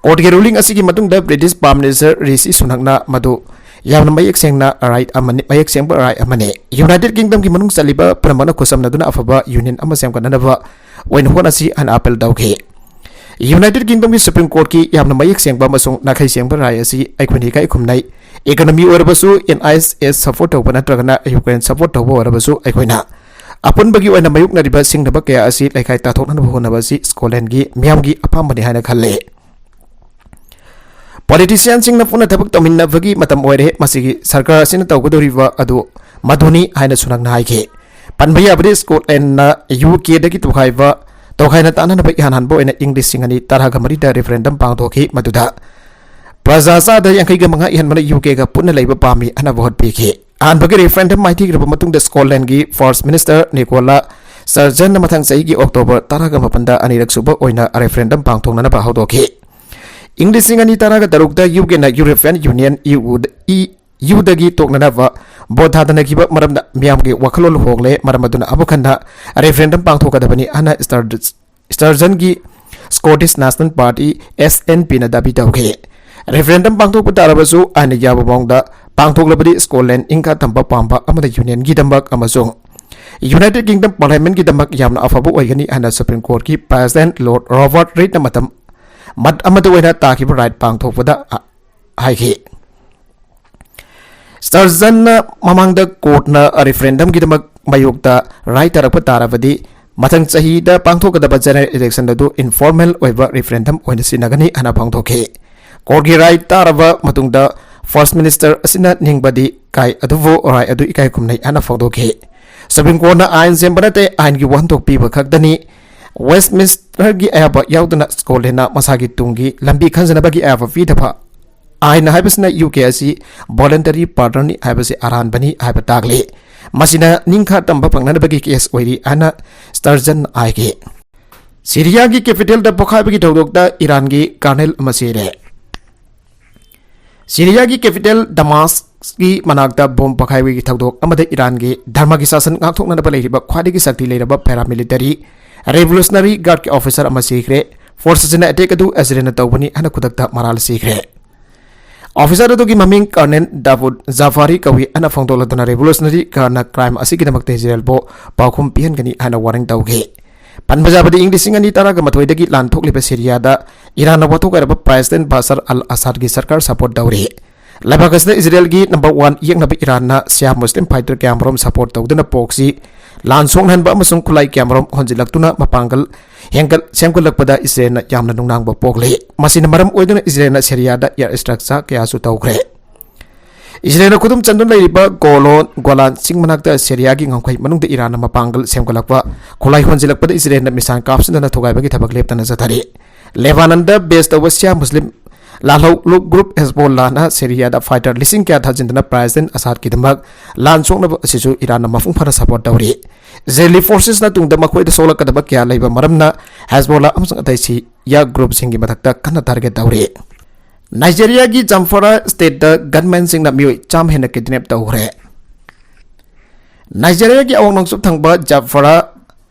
ꯀꯣꯔꯠꯀꯤ ꯔꯨꯂꯤꯡ ꯑꯁꯤꯒꯤ ꯃꯇꯨꯡꯗ ꯕ꯭ꯔꯤꯇꯤꯁ ꯄ꯭ꯔꯥꯏꯝ ꯃꯤꯅꯤꯁꯇꯔ ꯔꯤꯁꯤ ꯁꯨꯅꯛꯅ ꯃꯗꯨ ꯌꯥꯝꯅ ꯃꯌꯦꯛ ꯁꯦꯡꯅ ꯔꯥꯏꯠ ꯑꯃꯅꯤ, ꯃꯌꯦꯛ ꯁꯦꯡꯕ ꯔꯥꯏ ꯑꯃꯅꯤ꯫ ꯌꯨꯅꯥꯏꯇꯦꯗ ꯀꯤꯡꯗꯝꯒꯤ ꯃꯅꯨꯡ ꯆꯜꯂꯤꯕ ꯄꯨꯝꯅꯃꯛꯅ ꯈꯨꯠꯁꯝꯅꯗꯨꯅ ꯑꯐꯕ ꯌꯨꯅꯤꯌꯟ ꯑꯃ ꯁꯦꯝꯒꯠꯅꯅꯕ ꯑꯣꯏꯅ ꯍꯣꯠꯅꯁꯤ ꯍꯥꯏꯅ ꯑꯥꯄꯤꯜ ꯇꯧꯈꯤ꯫ ꯌꯨꯅꯥꯏꯇꯦꯗ ꯀꯤꯡꯗꯝꯒꯤ ꯁꯨꯄ꯭ꯔꯤꯝ ꯀꯣꯔꯠꯀꯤ ꯌꯥꯝꯅ ꯃꯌꯦꯛ ꯁꯦꯡꯕ ꯑꯃꯁꯨꯡ ꯅꯥꯈꯩ ꯁꯦꯡꯕ ꯔꯥꯏ ꯑꯁꯤ ꯑꯩꯈꯣꯏꯅ ꯏꯀꯥꯏ ꯈꯨꯝꯅꯩ꯫ ꯏꯀꯣꯅꯣꯃꯤ ꯑꯣꯏꯔꯕꯁꯨ, ꯑꯦꯟ ꯑꯥꯏ ꯑꯦꯁ ꯁꯄꯣꯔꯠ ꯇꯧꯕ ꯅꯠꯇ꯭ꯔꯒꯅ ꯌꯨꯀ꯭ꯔꯦꯟ ꯁꯄꯣꯔꯠ ꯇꯧꯕ ꯑꯣꯏꯔꯕꯁꯨ, ꯑꯩꯈꯣꯏꯅ ꯑꯄꯨꯟꯕꯒꯤ ꯑꯣꯏꯅ ꯃꯥꯌꯣꯛꯅꯔꯤꯕ ꯁꯤꯡꯅꯕ ꯀꯌꯥ ꯑꯁꯤ ꯂꯩꯈꯥꯏ ꯇꯥꯊꯣꯛꯅꯅꯕ ꯍꯣꯠꯅꯕ ꯑꯁꯤ ꯁ꯭ꯀꯣꯠꯂꯦꯟꯒꯤ ꯃꯤꯌꯥꯝꯒꯤ ꯑꯄꯥꯝꯕꯅꯤ ꯍꯥꯏꯅ ꯈꯜꯂꯤ꯫ ꯄꯣꯂꯤꯇꯤꯁꯤꯌꯥꯟꯁꯤꯡꯅ ꯄꯨꯟꯅ ꯊꯕꯛ ꯇꯧꯃꯤꯟꯅꯕꯒꯤ ꯃꯇꯝ ꯑꯣꯏꯔꯦ꯫ ꯃꯁꯤꯒꯤ ꯁꯔꯀꯥꯔ ꯑꯁꯤꯅ ꯇꯧꯒꯗꯧꯔꯤꯕ ꯑꯗꯨ ꯃꯗꯨꯅꯤ ꯍꯥꯏꯅ ꯁꯨꯅꯛꯅ ꯍꯥꯏꯈꯤ꯫ ꯄꯟꯕ ꯌꯥꯕꯗꯤ ꯁ꯭ꯀꯣꯠꯂꯦꯟꯅ ꯌꯨ ꯀꯦꯗꯒꯤ ꯇꯣꯈꯥꯏꯕ, ꯇꯣꯈꯥꯏꯅ ꯇꯥꯅꯅꯕ ꯏꯍꯥꯟ ꯍꯥꯟꯕ ꯑꯣꯏꯅ ꯏꯪ ꯂꯤꯁꯤꯡ ꯑꯅꯤ ꯇꯔꯥꯒ ꯃꯔꯤꯗ ꯔꯤꯐꯔꯦꯟꯗꯝ ꯄꯥꯡꯊꯣꯛꯈꯤ, ꯃꯗꯨꯗ ꯄ꯭ꯔꯖꯥ ꯆꯥꯗ ꯌꯥꯡꯈꯩꯒ ꯃꯉꯥ ꯏꯍꯟꯕꯅ ꯌꯨ ꯀꯦꯒ ꯄꯨꯟꯅ ꯂꯩꯕ ꯄꯥꯝꯃꯤ ꯍꯥꯏꯅ ꯚꯣꯠ ꯄꯤꯈꯤ꯫ ꯑꯍꯥꯟꯕꯒꯤ ꯔꯤꯐꯔꯦꯟꯗꯝ ꯃꯥꯏꯊꯤꯈ꯭ꯔꯕ ꯃꯇꯨꯡꯗ ꯁ꯭ꯀꯣꯠꯂꯦꯟꯒꯤ ꯐꯥꯔꯁ ꯃꯤꯅꯤꯁꯇꯔ ꯅꯤꯀꯣꯂꯥ ꯁꯔꯖꯟꯅ ꯃꯊꯪ ꯆꯍꯤꯒꯤ ꯑꯣꯛꯇꯣꯕꯔ ꯇꯔꯥꯒ ꯃꯥꯄꯟꯗ ꯑꯅꯤꯔꯛ ꯁꯨꯕ ꯑꯣꯏꯅ ꯔꯦꯐꯔꯦꯟꯗꯝ ꯄꯥꯡꯊꯣꯛꯅꯅꯕ ꯍꯧꯗꯣꯛꯈꯤ꯫ ꯏꯪ ꯂꯤꯁꯤꯡ ꯑꯅꯤ ꯇꯔꯥꯒ ꯇꯔꯨꯛꯇ ꯌꯨ ꯀꯦꯅ ꯌꯨꯔꯣꯄꯤꯌꯟ ꯌꯨꯅꯤꯌꯟ ꯏ ꯌꯨꯗꯒꯤ ꯇꯣꯛꯅꯅꯕ ꯚꯣꯠ ꯊꯥꯗꯅꯈꯤꯕ ꯃꯔꯝꯅ ꯃꯤꯌꯥꯝꯒꯤ ꯋꯥꯈꯜꯂꯣꯟ ꯍꯣꯡꯂꯦ꯫ ꯃꯔꯝ ꯑꯗꯨꯅ ꯑꯃꯨꯛ ꯍꯟꯅ ꯔꯦꯐꯔꯦꯟꯗꯝ ꯄꯥꯡꯊꯣꯛꯀꯗꯕꯅꯤ ꯍꯥꯏꯅ ꯁ꯭ꯇꯔ-, ꯁ꯭ꯇꯔꯖꯟꯒꯤ Scottish National Party, S N P ꯅ ꯗꯥꯕꯤ ꯇꯧꯈꯤ꯫ ꯔꯦꯐꯔꯦꯟꯗꯝ ꯄꯥꯡꯊꯣꯛꯄ ꯇꯥꯔꯕꯁꯨ ꯑꯥꯏꯟꯅ ꯌꯥꯕ ꯃꯑꯣꯡꯗ ꯄꯥꯡꯊꯣꯛꯂꯕꯗꯤ ꯁ꯭ꯀꯣꯠꯂꯦꯟ ꯏꯪꯀ ꯇꯝꯕ ꯄꯥꯝꯕ ꯑꯃꯗ ꯌꯨꯅꯤꯌꯟꯒꯤꯗꯃꯛ ꯑꯃꯁꯨꯡ ꯌꯨꯅꯥꯏꯇꯦꯗ ꯀꯤꯡꯗꯝ ꯄꯥꯔꯂꯤꯌꯥꯃꯦꯟꯒꯤꯗꯃꯛ ꯌꯥꯝꯅ ꯑꯐꯕ ꯑꯣꯏꯒꯅꯤ ꯍꯥꯏꯅ ꯁꯨꯄ꯭ꯔꯤꯝ ꯀꯣꯔꯠꯀꯤ ꯄ꯭ꯔꯦꯁꯤꯗꯦꯟꯠ ꯂꯣꯔꯗ ꯔꯣꯕꯥꯔꯠ ꯔꯤꯗꯅ ꯃꯇꯝ ꯃꯠ ꯑꯃꯗ ꯑꯣꯏꯅ ꯇꯥꯈꯤꯕ ꯔꯥꯏꯠ ꯄꯥꯡꯊꯣꯛꯄꯗ ꯍꯥꯏꯈꯤ꯫ ꯁ꯭ꯇꯔꯖꯟꯅ ꯃꯃꯥꯡꯗ ꯀꯣꯔꯠꯅ ꯔꯤꯐꯔꯦꯟꯗꯝꯒꯤꯗꯃꯛ ꯃꯥꯌꯣꯛꯇ ꯔꯥꯏ ꯇꯥꯔꯛꯄ ꯇꯥꯔꯕꯗꯤ, ꯃꯊꯪ ꯆꯍꯤꯗ ꯄꯥꯡꯊꯣꯛꯀꯗꯕ ꯖꯦꯅꯔꯦꯜ ꯏꯂꯦꯛꯁꯟ ꯑꯗꯨ ꯏꯟꯐꯣꯔꯃꯦꯜ ꯑꯣꯏꯕ ꯔꯤꯐꯔꯦꯟꯗꯝ ꯑꯣꯏꯅ ꯁꯤꯟꯅꯒꯅꯤ ꯍꯥꯏꯅ ꯐꯣꯡꯗꯣꯛꯈꯤ꯫ ꯀꯣꯔꯠꯀꯤ ꯔꯥꯏ ꯇꯥꯔꯕ ꯃꯇꯨꯡꯗ ꯐꯥꯔꯁ ꯃꯤꯅꯤꯁꯇꯔ ꯑꯁꯤꯅ ꯅꯤꯡꯕꯗꯤ ꯀꯥꯏ ꯑꯗꯨꯕꯨ ꯔꯥꯏ ꯑꯗꯨ ꯏꯀꯥꯏ ꯈꯨꯝꯅꯩ ꯍꯥꯏꯅ ꯐꯣꯡꯗꯣꯛꯈꯤ꯫ ꯁꯨꯄ꯭ꯔꯤꯝ ꯀꯣꯔꯠꯅ ꯑꯥꯏꯟ ꯁꯦꯝꯕ ꯅꯠꯇꯦ, ꯑꯥꯏꯟꯒꯤ ꯋꯥꯍꯟꯊꯣꯛ ꯄꯤꯕ ꯈꯛꯇꯅꯤ꯫ ꯋꯦꯁ꯭ꯠꯃꯤꯟꯁꯇꯔꯒꯤ ꯑꯌꯥꯕ ꯌꯥꯎꯗꯅ ꯁ꯭ꯀꯣꯠꯂꯦꯟꯅ ꯃꯁꯥꯒꯤ ꯇꯨꯡꯒꯤ ꯂꯝꯕꯤ ꯈꯟꯖꯅꯕꯒꯤ ꯑꯌꯥꯕ ꯄꯤꯗꯕ ꯑꯥꯏꯟ ꯍꯥꯏꯕꯁꯤꯅ ꯌꯨ ꯀꯦ ꯑꯁꯤ ꯚꯣꯂꯨꯟꯇꯔꯤ ꯄꯥꯔꯗꯟꯅꯤ ꯍꯥꯏꯕꯁꯤ ꯑꯔꯥꯟꯕꯅꯤ ꯍꯥꯏꯕ ꯇꯥꯛꯂꯤ꯫ ꯃꯁꯤꯅ ꯅꯤꯡꯈꯥ ꯇꯝꯕ ꯐꯪꯅꯅꯕꯒꯤ ꯀꯦꯁ ꯑꯣꯏꯔꯤ ꯍꯥꯏꯅ ꯁ꯭ꯇꯔꯖꯟ ꯍꯥꯏꯈꯤ꯫ ꯁꯤꯔꯤꯌꯥꯒꯤ ꯀꯦꯄꯤꯇꯦꯜꯗ ꯄꯣꯈꯥꯏꯕꯒꯤ ꯊꯧꯗꯣꯛꯇ ꯏꯔꯥꯟꯒꯤ ꯀꯔꯅꯦꯜ ꯑꯃ ꯁꯤꯔꯦ꯫ ꯁꯤꯔꯤꯌꯥꯒꯤ ꯀꯦꯄꯤꯇꯦꯜ ꯗꯃꯥꯁꯀꯤ ꯃꯅꯥꯛꯇ ꯕꯣꯝ ꯄꯣꯈꯥꯏꯕꯒꯤ ꯊꯧꯗꯣꯛ ꯑꯃꯗ ꯏꯔꯥꯟꯒꯤ ꯙꯔꯃꯒꯤ ꯁꯥꯁꯟ ꯉꯥꯛꯊꯣꯛꯅꯅꯕ ꯂꯩꯔꯤꯕ ꯈ꯭ꯋꯥꯏꯗꯒꯤ ꯁꯛꯇꯤ ꯂꯩꯔꯕ ꯄꯦꯔꯥꯃꯤꯂꯤꯇꯔꯤ ꯔꯦꯚꯣꯂꯨꯁꯅꯔꯤ ꯒꯥꯔꯗꯀꯤ ꯑꯣꯐꯤꯁꯔ ꯑꯃ ꯁꯤꯈ꯭ꯔꯦ꯫ ꯐꯣꯔꯁ ꯑꯁꯤꯅ ꯑꯦꯇꯦꯛ ꯑꯗꯨ ꯏꯖꯔꯦꯜꯅ ꯇꯧꯕꯅꯤ ꯍꯥꯏꯅ ꯈꯨꯗꯛꯇ ꯃꯔꯥꯜ ꯁꯤꯈ꯭ꯔꯦ꯫ ꯑꯣꯐꯤꯁꯔ ꯑꯗꯨꯒꯤ ꯃꯃꯤꯡ ꯀꯔꯅꯦꯜ ꯗꯥꯕꯨꯗ ꯖꯥꯐꯥꯔꯤ ꯀꯧꯏ ꯍꯥꯏꯅ ꯐꯣꯡꯗꯣꯛꯂꯗꯨꯅ ꯔꯦꯚꯣꯂꯨꯁꯅꯔꯤ ꯒꯥꯔꯗꯅ ꯀ꯭ꯔꯥꯏꯝ ꯑꯁꯤꯒꯤꯗꯃꯛꯇ ꯏꯖꯔꯦꯜꯕꯨ ꯄꯥꯎꯈꯨꯝ ꯄꯤꯍꯟꯒꯅꯤ ꯍꯥꯏꯅ ꯋꯥꯔꯅꯤꯡ ꯇꯧꯈꯤ꯫ ꯄꯟꯕ ꯌꯥꯕꯗꯤ, ꯏꯪ ꯂꯤꯁꯤꯡ ꯑꯅꯤ ꯇꯔꯥꯒ ꯃꯥꯊꯣꯏꯗꯒꯤ ꯂꯥꯟ ꯊꯣꯛꯂꯤꯕ ꯁꯤꯔꯤꯌꯥꯗ ꯏꯔꯥꯟꯅ ꯋꯥꯊꯣꯛ ꯑꯣꯏꯔꯕ ꯄ꯭ꯔꯦꯁꯤꯗꯦꯟꯠ ꯕꯁꯥꯔ ꯑꯜ ꯑꯁꯥꯗꯒꯤ ꯁꯔꯀꯥꯔ ꯁꯄꯣꯔꯠ ꯇꯧꯔꯤ꯫ ꯂꯩꯕꯥꯛ ꯑꯁꯤꯗ ꯏꯖꯔꯦꯜꯒꯤ ꯅꯝꯕꯔ ꯋꯥꯟ ꯌꯦꯛꯅꯕ ꯏꯔꯥꯟꯅ ꯁꯤꯌꯥ ꯃꯨꯁꯂꯤꯝ ꯐꯥꯏꯇꯔ ꯀꯌꯥꯃꯔꯨꯝ ꯁꯄꯣꯔꯠ ꯇꯧꯗꯨꯅ ꯄꯣꯛꯁꯤ ꯂꯥꯟ ꯁꯣꯛꯅꯍꯟꯕ ꯑꯃꯁꯨꯡ ꯈꯨꯠꯂꯥꯏ ꯀꯌꯥꯃꯔꯨꯝ ꯍꯣꯟꯖꯤꯜꯂꯛꯇꯨꯅ ꯃꯄꯥꯡꯒꯜ ꯍꯦꯟꯒꯠ-, ꯁꯦꯝꯒꯠꯂꯛꯄꯗ ꯏꯖꯔꯦꯜꯅ ꯌꯥꯝꯅ ꯅꯨꯡꯅꯥꯡꯕ ꯄꯣꯛꯂꯤ꯫ ꯃꯁꯤꯅ ꯃꯔꯝ ꯑꯣꯏꯗꯨꯅ ꯏꯖꯔꯦꯜꯅ ꯁꯤꯔꯤꯌꯥꯗ ꯑꯦꯌꯔ ꯁ꯭ꯇ꯭ꯔꯥꯏꯛ ꯀꯌꯥꯁꯨ ꯇꯧꯈ꯭ꯔꯦ꯫ ꯏꯖꯔꯦꯜꯅ ꯈꯨꯗꯨꯝ ꯆꯟꯗꯨꯅ ꯂꯩꯔꯤꯕ ꯒꯣꯂꯣꯟ, ꯒꯣꯂꯥꯟ ꯆꯤꯡ ꯃꯅꯥꯛꯇ ꯁꯤꯔꯤꯌꯥꯒꯤ ꯉꯝꯈꯩ ꯃꯅꯨꯡꯗ ꯏꯔꯥꯟꯅ ꯃꯄꯥꯡꯒꯜ ꯁꯦꯝꯒꯠꯂꯛꯄ ꯈꯨꯠꯂꯥꯏ ꯍꯣꯟꯖꯤꯜꯂꯛꯄꯗ ꯏꯖꯔꯦꯜꯅ ꯃꯤꯁꯥꯏꯜ ꯀꯥꯞꯁꯤꯟꯗꯨꯅ ꯊꯨꯒꯥꯏꯕꯒꯤ ꯊꯕꯛ ꯂꯦꯞꯇꯅ ꯆꯠꯊꯔꯤ꯫ ꯂꯦꯕꯥꯅꯟꯗ ꯕꯦꯖ ꯇꯧꯕ ꯁꯤꯌꯥ ꯃꯨꯁꯂꯤꯝ ꯂꯥꯜꯍꯧ ꯒ꯭ꯔꯨꯞ ꯍꯦꯖꯕꯣꯜꯂꯥꯅ ꯁꯤꯔꯤꯌꯥꯗ ꯐꯥꯏꯇꯔ ꯂꯤꯁꯤꯡ ꯀꯌꯥ ꯊꯥꯖꯤꯟꯗꯨꯅ ꯄ꯭ꯔꯦꯁꯤꯗꯦꯟꯠ ꯑꯁꯥꯗꯀꯤꯗꯃꯛ ꯂꯥꯟ ꯁꯣꯛꯅꯕ ꯑꯁꯤꯁꯨ ꯏꯔꯥꯟꯅ ꯃꯄꯨꯡ ꯐꯥꯅ ꯁꯄꯣꯔꯠ ꯇꯧꯔꯤ꯫ Israeli forces ꯅ ꯇꯨꯡꯗ ꯃꯈꯣꯏꯗ ꯁꯣꯛꯂꯛꯀꯗꯕ ꯀꯌꯥ ꯂꯩꯕ ꯃꯔꯝꯅ Hezbollah ꯑꯃꯁꯨꯡ ꯑꯇꯩ Shia group ꯁꯤꯡꯒꯤ ꯃꯊꯛꯇ ꯀꯟꯅ target ꯇꯧꯔꯤ꯫ Nigeria ꯒꯤ Zamfara state ꯇ gunmen ꯁꯤꯡꯅ ꯃꯤꯑꯣꯏ ꯆꯥꯝꯃ ꯍꯦꯟꯅ kidnap ꯇꯧꯈ꯭ꯔꯦ꯫ Nigeria ꯒꯤ ꯑꯋꯥꯡ ꯅꯣꯡꯆꯨꯞ ꯊꯪꯕ Zamfara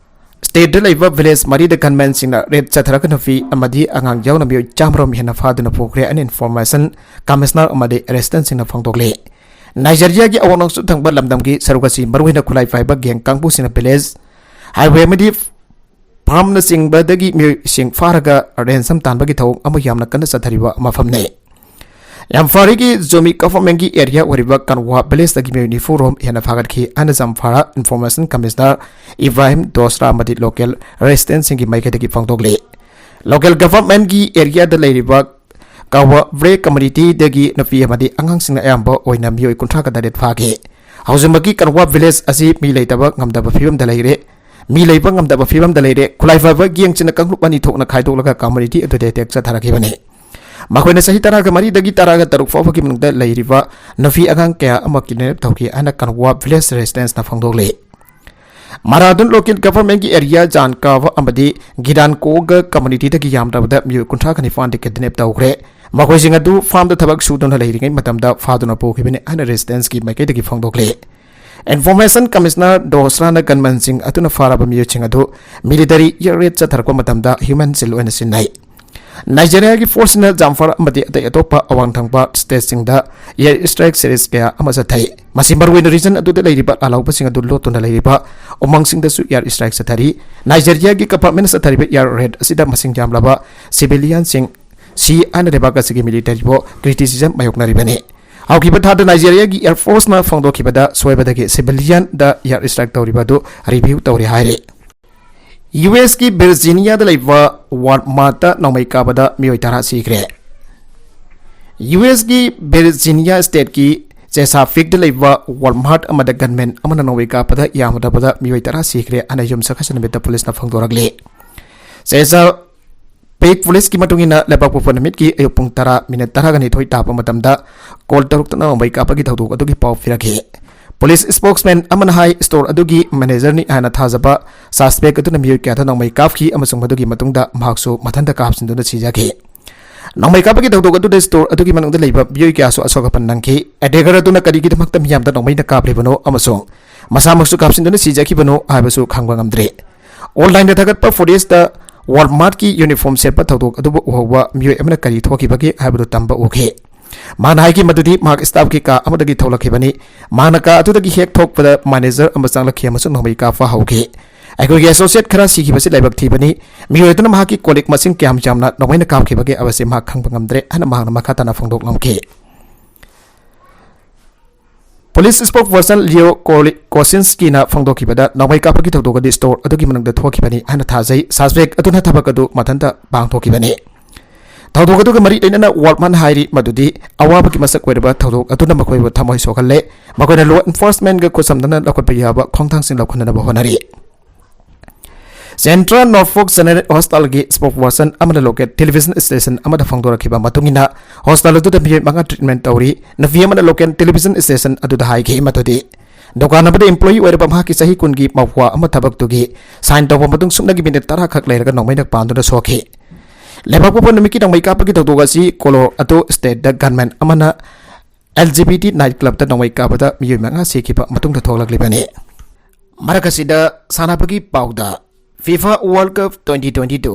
state ꯇ ꯂꯩꯕ village ꯃꯔꯤꯗ gunmen ꯁꯤꯡꯅ raid ꯆꯠꯊꯔꯒ ꯅꯨꯄꯤ ꯑꯃꯗꯤ ꯑꯉꯥꯡ ꯌꯥꯎꯅ ꯃꯤꯑꯣꯏ ꯆꯥꯝꯃꯔꯣꯝ ꯍꯦꯟꯅ ꯐꯥꯗꯨꯅ ꯄꯨꯈ꯭ꯔꯦ ꯍꯥꯏꯅ information commissioner ꯑꯃꯗꯤ resident ꯁꯤꯡꯅ ꯐꯣꯡꯗꯣꯛꯂꯤ꯫ Nigeria ꯒꯤ ꯑꯋꯥꯡ ꯅꯣꯡꯆꯨꯞ ꯊꯪꯕ ꯂꯝꯗꯝꯒꯤ ꯁꯔꯨꯛ ꯑꯁꯤ ꯃꯔꯨꯑꯣꯏꯅ ꯈꯨꯠꯂꯥꯏ ꯄꯥꯏꯕ gang ꯀꯥꯡꯕꯨꯁꯤꯡꯅ village, highway ꯑꯃꯗꯤ farm ꯅꯆꯤꯡꯕꯗꯒꯤ ꯃꯤꯑꯣꯏꯁꯤꯡ ꯐꯥꯔꯒ ransom ꯇꯥꯟꯕꯒꯤ ꯊꯧꯑꯣꯡ ꯑꯃ ꯌꯥꯝꯅ ꯀꯟꯅ ꯆꯠꯊꯔꯤꯕ ꯃꯐꯝꯅꯤ꯫ Zamfara ꯒꯤ Zomi government ꯀꯤ area ꯑꯣꯏꯔꯤꯕ Kanwa village ꯇꯒꯤ ꯃꯤꯑꯣꯏ ꯅꯤꯐꯨ ꯔꯣꯝ ꯍꯦꯟꯅ ꯐꯥꯒꯠꯈꯤ ꯍꯥꯏꯅ Zamfara information commissioner Ibrahim Dosra ꯑꯃꯗꯤ local resident ꯁꯤꯡꯒꯤ ꯃꯥꯏꯀꯩꯗꯒꯤ ꯐꯣꯡꯗꯣꯛꯂꯤ꯫ Local government ꯀꯤ area ꯗ ꯂꯩꯔꯤꯕ Kawavre community ꯗꯒꯤ ꯅꯨꯄꯤ ꯑꯃꯗꯤ ꯑꯉꯥꯡꯁꯤꯡꯅ ꯑꯌꯥꯝꯕ ꯑꯣꯏꯅ ꯃꯤꯑꯣꯏ ꯀꯨꯟꯊ꯭ꯔꯥꯒ ꯇꯔꯦꯠ ꯐꯥꯈꯤ꯫ ꯍꯧꯖꯤꯛꯃꯛꯀꯤ Kanwa village ꯑꯁꯤ ꯃꯤ ꯂꯩꯇꯕ ꯉꯝꯗꯕ ꯐꯤꯕꯝꯗ ꯂꯩꯔꯦ꯫ ꯃꯤ ꯂꯩꯕ ꯉꯝꯗꯕ ꯐꯤꯕꯝꯗ ꯂꯩꯔꯦ꯫ ꯈꯨꯠꯂꯥꯏ ꯄꯥꯏꯕ gang ꯁꯤꯡꯅ ꯀꯥꯡꯂꯨꯞ ꯑꯅꯤ ꯊꯣꯛꯅ ꯈꯥꯏꯗꯣꯛꯂꯒ community ꯑꯗꯨꯗ attack ꯆꯠꯊꯔꯛꯈꯤꯕꯅꯤ꯫ ꯃꯈꯣꯏꯅ ꯆꯍꯤ ꯇꯔꯥꯒ ꯃꯔꯤꯗꯒꯤ ꯇꯔꯥꯒ ꯇꯔꯨꯛ ꯐꯥꯎꯕꯒꯤ ꯃꯅꯨꯡꯗ ꯂꯩꯔꯤꯕ ꯅꯨꯄꯤ ꯑꯉꯥꯡ ꯀꯌꯥ ꯑꯃ kidnap ꯇꯧꯈꯤ ꯍꯥꯏꯅ Kanwa village residents ꯅ ꯐꯣꯡꯗꯣꯛꯂꯤ꯫ Maradun local government ꯀꯤ area Jankawa ꯑꯃꯗꯤ Gidankoga community ꯗꯒꯤ ꯌꯥꯝꯗ꯭ꯔꯕꯗ ꯃꯤꯑꯣꯏ ꯀꯨꯟꯊ꯭ꯔꯥꯒ ꯅꯤꯄꯥꯟꯗꯤ kidnap ꯇꯧꯈ꯭ꯔꯦ꯫ ꯃꯈꯣꯏꯁꯤꯡ ꯑꯗꯨ farm ꯗ ꯊꯕꯛ ꯁꯨꯗꯨꯅ ꯂꯩꯔꯤꯉꯩ ꯃꯇꯝꯗ ꯐꯥꯗꯨꯅ ꯄꯨꯈꯤꯕꯅꯤ ꯍꯥꯏꯅ residents ꯀꯤ ꯃꯥꯏꯀꯩꯗꯒꯤ ꯐꯣꯡꯗꯣꯛꯂꯤ꯫ Information commissioner Dosra ꯅ gunmen ꯁꯤꯡ ꯑꯗꯨꯅ ꯐꯥꯔꯕ ꯃꯤꯑꯣꯏꯁꯤꯡ ꯑꯗꯨ military air raid ꯆꯠꯊꯔꯛꯄ ꯃꯇꯝꯗ human shield ꯑꯣꯏꯅ ꯁꯤꯖꯤꯟꯅꯩ꯫ Nigeria ꯒꯤ force ꯁꯤꯡꯅ Zamfara ꯑꯃꯗꯤ ꯑꯇꯩ ꯑꯇꯣꯞꯄ ꯑꯋꯥꯡ ꯊꯪꯕ state ꯁꯤꯡꯗ air strike series ꯀꯌꯥ ꯑꯃ ꯆꯠꯊꯩ꯫ ꯃꯁꯤ ꯃꯔꯨꯑꯣꯏꯅ region ꯑꯗꯨꯗ ꯂꯩꯔꯤꯕ ꯂꯥꯜꯍꯧꯕꯁꯤꯡ ꯑꯗꯨ ꯂꯣꯠꯇꯨꯅ ꯂꯩꯔꯤꯕ ꯎꯃꯪꯁꯤꯡꯗꯁꯨ air strike ꯆꯠꯊꯔꯤ꯫ Nigeria ꯒꯤ government ꯅ ꯆꯠꯊꯔꯤꯕ air raid ꯑꯁꯤꯗ ꯃꯁꯤꯡ ꯌꯥꯝꯂꯕ civilian ꯁꯤꯡ ꯁꯤ ꯍꯥꯏꯅ ꯂꯩꯕꯥꯛ ꯑꯁꯤꯒꯤ military ꯕꯨ criticism ꯃꯥꯌꯣꯛꯅꯔꯤꯕꯅꯤ꯫ ꯍꯧꯈꯤꯕ ꯊꯥꯗ Nigeria ꯒꯤ air force ꯅ ꯐꯣꯡꯗꯣꯛꯈꯤꯕꯗ ꯁꯣꯏꯕꯗꯒꯤ civilian ꯗ air strike ꯇꯧꯔꯤꯕ ꯑꯗꯨ review ꯇꯧꯔꯦ ꯍꯥꯏꯔꯤ꯫ U S ꯀꯤ Virginia ꯗ ꯂꯩꯕ Walmart ꯇ ꯅꯣꯡꯃꯩ ꯀꯥꯞꯄꯗ ꯃꯤꯑꯣꯏ ꯇꯔꯥ ꯁꯤꯈ꯭ꯔꯦ꯫ U S ꯀꯤ Virginia state ꯀꯤ Chesapeake ꯗ ꯂꯩꯕ Walmart ꯑꯃꯗ gunman ꯑꯃꯅ ꯅꯣꯡꯃꯩ ꯀꯥꯞꯄꯗ ꯌꯥꯝꯗ꯭ꯔꯕꯗ ꯃꯤꯑꯣꯏ ꯇꯔꯥ ꯁꯤꯈ꯭ꯔꯦ ꯍꯥꯏꯅ ꯌꯨꯝꯁꯀꯩꯁ ꯅꯨꯃꯤꯠꯇ police ꯅ ꯐꯣꯡꯗꯣꯔꯛꯂꯤ꯫ Chesapeake police ꯀꯤ ꯃꯇꯨꯡ ꯏꯟꯅ, ꯂꯩꯕꯥꯛꯄꯣꯛꯄ ꯅꯨꯃꯤꯠꯀꯤ ꯑꯌꯨꯛ ꯄꯨꯡ ꯇꯔꯥ minute ꯇꯔꯥꯒ ꯅꯤꯊꯣꯏ ꯇꯥꯕ ꯃꯇꯝꯗ call ꯇꯔꯨꯛꯇ ꯅꯣꯡꯃꯩ ꯀꯥꯞꯄꯒꯤ ꯊꯧꯗꯣꯛ ꯑꯗꯨꯒꯤ ꯄꯥꯎ ꯄꯤꯔꯛꯈꯤ꯫ ꯄꯨꯂꯤꯁ ꯁ꯭ꯄꯣꯛꯁꯃꯦꯟ ꯑꯃꯅ ꯍꯥꯏ, ꯁ꯭ꯇꯣꯔ ꯑꯗꯨꯒꯤ ꯃꯦꯅꯦꯖꯔꯅꯤ ꯍꯥꯏꯅ ꯊꯥꯖꯕ ꯁꯁꯄꯦꯛ ꯑꯗꯨꯅ ꯃꯤꯑꯣꯏ ꯀꯌꯥꯗ ꯅꯣꯡꯃꯩ ꯀꯥꯞꯈꯤ ꯑꯃꯁꯨꯡ ꯃꯗꯨꯒꯤ ꯃꯇꯨꯡꯗ ꯃꯍꯥꯛꯁꯨ ꯃꯊꯟꯇ ꯀꯥꯞꯁꯤꯟꯗꯨꯅ ꯁꯤꯖꯈꯤ꯫ ꯅꯣꯡꯃꯩ ꯀꯥꯞꯄꯒꯤ ꯊꯧꯗꯣꯛ ꯑꯗꯨꯗ ꯁ꯭ꯇꯣꯔ ꯑꯗꯨꯒꯤ ꯃꯅꯨꯡꯗ ꯂꯩꯕ ꯃꯤꯑꯣꯏ ꯀꯌꯥꯁꯨ ꯑꯁꯣꯛ ꯑꯄꯟ ꯅꯪꯈꯤ꯫ ꯑꯦꯇꯦꯀꯔ ꯑꯗꯨꯅ ꯀꯔꯤꯒꯤꯗꯃꯛꯇ ꯃꯤꯌꯥꯝꯗ ꯅꯣꯡꯃꯩꯅ ꯀꯥꯞꯂꯤꯕꯅꯣ ꯑꯃꯁꯨꯡ ꯃꯁꯥꯃꯛꯁꯨ ꯀꯥꯞꯁꯤꯟꯗꯨꯅ ꯁꯤꯖꯈꯤꯕꯅꯣ ꯍꯥꯏꯕꯁꯨ ꯈꯪꯕ ꯉꯝꯗ꯭ꯔꯤ꯫ ꯑꯣꯟꯂꯥꯏꯟꯗ ꯊꯥꯒꯠꯄ ꯐꯨꯇꯦꯖꯇ ꯋꯥꯜꯃꯥꯔꯠꯀꯤ ꯌꯨꯅꯤꯐꯣꯔꯝ ꯁꯦꯠꯄ ꯊꯧꯗꯣꯛ ꯑꯗꯨꯕꯨ ꯎꯍꯧꯕ ꯃꯤꯑꯣꯏ ꯑꯃꯅ ꯀꯔꯤ ꯊꯣꯛꯈꯤꯕꯒꯦ ꯍꯥꯏꯕꯗꯨ ꯇꯝꯕ ꯎꯈꯤ꯫ ꯃꯍꯥꯛꯅ ꯍꯥꯏꯈꯤ ꯃꯗꯨꯗꯤ ꯃꯍꯥꯛ ꯁ꯭ꯇꯥꯐꯀꯤ ꯀꯥ ꯑꯃꯗꯒꯤ ꯊꯣꯛꯂꯛꯈꯤꯕꯅꯤ꯫ ꯃꯍꯥꯛꯅ ꯀꯥ ꯑꯗꯨꯗꯒꯤ ꯍꯦꯛ ꯊꯣꯛꯄꯗ ꯃꯦꯅꯦꯖꯔ ꯑꯃ ꯆꯪꯂꯛꯈꯤ ꯑꯃꯁꯨꯡ ꯅꯣꯡꯃꯩ ꯀꯥꯞꯄ ꯍꯧꯈꯤ꯫ ꯑꯩꯈꯣꯏꯒꯤ ꯑꯦꯁꯣꯁꯤꯌꯦꯠ ꯈꯔ ꯁꯤꯈꯤꯕꯁꯤ ꯂꯥꯏꯕꯛ ꯊꯤꯕꯅꯤ꯫ ꯃꯤꯑꯣꯏ ꯑꯗꯨꯅ ꯃꯍꯥꯛꯀꯤ ꯀꯣꯂꯤꯛ ꯃꯁꯤꯡ ꯀꯌꯥꯝ ꯌꯥꯝꯅ ꯅꯣꯡꯃꯩꯅ ꯀꯥꯞꯈꯤꯕꯒꯦ ꯍꯥꯏꯕꯁꯤ ꯃꯍꯥꯛ ꯈꯪꯕ ꯉꯝꯗ꯭ꯔꯦ ꯍꯥꯏꯅ ꯃꯍꯥꯛꯅ ꯃꯈꯥ ꯇꯥꯅ ꯐꯣꯡꯗꯣꯛꯂꯝꯈꯤ꯫ ꯄꯨꯂꯤꯁ ꯁ꯭ꯄꯣꯛꯁꯄꯔꯁꯟ ꯂꯤꯑꯣ ꯀꯣꯂꯤ-, ꯀꯣꯁꯤꯟꯁꯀꯤꯅ ꯐꯣꯡꯗꯣꯛꯈꯤꯕꯗ, ꯅꯣꯡꯃꯩ ꯀꯥꯞꯄꯒꯤ ꯊꯧꯗꯣꯛ ꯑꯗꯨ ꯁ꯭ꯇꯣꯔ ꯑꯗꯨꯒꯤ ꯃꯅꯨꯡꯗ ꯊꯣꯛꯈꯤꯕꯅꯤ ꯍꯥꯏꯅ ꯊꯥꯖꯩ꯫ ꯁꯁꯄꯦꯛ ꯑꯗꯨꯅ ꯊꯕꯛ ꯑꯗꯨ ꯃꯊꯟꯇ ꯄꯥꯡꯊꯣꯛꯈꯤꯕꯅꯤ꯫ ꯊꯧꯗꯣꯛ ꯑꯗꯨꯒ ꯃꯔꯤ ꯂꯩꯅꯅ ꯋꯥꯜꯃꯥꯔꯠꯅ ꯍꯥꯏꯔꯤ ꯃꯗꯨꯗꯤ ꯑꯋꯥꯕꯒꯤ ꯃꯁꯛ ꯑꯣꯏꯔꯕ ꯊꯧꯗꯣꯛ ꯑꯗꯨꯅ ꯃꯈꯣꯏꯕꯨ ꯊꯃꯣꯏ ꯁꯣꯛꯍꯜꯂꯦ꯫ ꯃꯈꯣꯏꯅ ꯂꯣ ꯑꯦꯟꯐꯣꯔꯁꯃꯦꯟꯒ ꯈꯨꯠꯁꯝꯅꯅ ꯂꯧꯈꯠꯄ ꯌꯥꯕ ꯈꯣꯡꯊꯥꯡꯁꯤꯡ ꯂꯧꯈꯠꯅꯅꯕ ꯍꯣꯠꯅꯔꯤ꯫ ꯁꯦꯟꯇ꯭ꯔꯦꯜ ꯅꯣꯔꯐꯣꯛ ꯖꯦꯅꯔꯦꯜ ꯍꯣꯁꯄꯤꯇꯥꯜꯒꯤ ꯁ꯭ꯄꯣꯛꯁꯄꯔꯁꯟ ꯑꯃꯅ ꯂꯣꯀꯦꯜ ꯇꯦꯂꯤꯚꯤꯖꯟ ꯁ꯭ꯇꯦꯁꯟ ꯑꯃꯗ ꯐꯣꯡꯗꯣꯔꯛꯈꯤꯕ ꯃꯇꯨꯡ ꯏꯟꯅ, ꯍꯣꯁꯄꯤꯇꯥꯜ ꯑꯗꯨꯗ ꯃꯤꯑꯣꯏ ꯃꯉꯥ ꯇ꯭ꯔꯤꯠꯃꯦꯟ ꯇꯧꯔꯤ꯫ ꯅꯨꯄꯤ ꯑꯃꯅ ꯂꯣꯀꯦꯜ ꯇꯦꯂꯤꯚꯤꯖꯟ ꯁ꯭ꯇꯦꯁꯟ ꯑꯗꯨꯗ ꯍꯥꯏꯈꯤ ꯃꯗꯨꯗꯤ ꯗꯨꯀꯥꯟ ꯑꯃꯗ ꯏꯝꯄ꯭ꯂꯣꯌꯤ ꯑꯣꯏꯔꯕ ꯃꯍꯥꯛꯀꯤ ꯆꯍꯤ ꯀꯨꯟꯒꯤ ꯃꯧꯄ꯭ꯋꯥ ꯑꯃ ꯊꯕꯛꯇꯨꯒꯤ ꯁꯥꯏꯟ ꯇꯧꯕ ꯃꯇꯨꯡ ꯁꯨꯞꯅꯒꯤ ꯃꯤꯅꯤꯠ ꯇꯔꯥ ꯈꯛ ꯂꯩꯔꯒ ꯅꯣꯡꯃꯩꯅ ꯄꯥꯟꯗꯨꯅ ꯁꯣꯛꯈꯤ꯫ ꯂꯩꯕꯥꯛ ꯄꯣꯛꯄ ꯅꯨꯃꯤꯠꯀꯤ ꯅꯣꯡꯃꯩ ꯀꯥꯞꯄꯒꯤ ꯊꯧꯗꯣꯛ ꯑꯁꯤ ꯀꯣꯂꯣꯔꯥꯗꯣ ꯁ꯭ꯇꯦꯠꯇ ꯒꯟꯃꯦꯟ ꯑꯃꯅ L G B T night ꯀ꯭ꯂꯕꯇ ꯅꯣꯡꯃꯩ ꯀꯥꯞꯄꯗ ꯃꯤꯑꯣꯏ ꯃꯉꯥ ꯁꯤꯈꯤꯕ ꯃꯇꯨꯡꯗ ꯊꯣꯛꯂꯛꯂꯤꯕꯅꯤ꯫ ꯃꯔꯛ ꯑꯁꯤꯗ ꯁꯥꯟꯅꯕꯒꯤ ꯄꯥꯎꯗ, FIFA world cup twenty twenty two,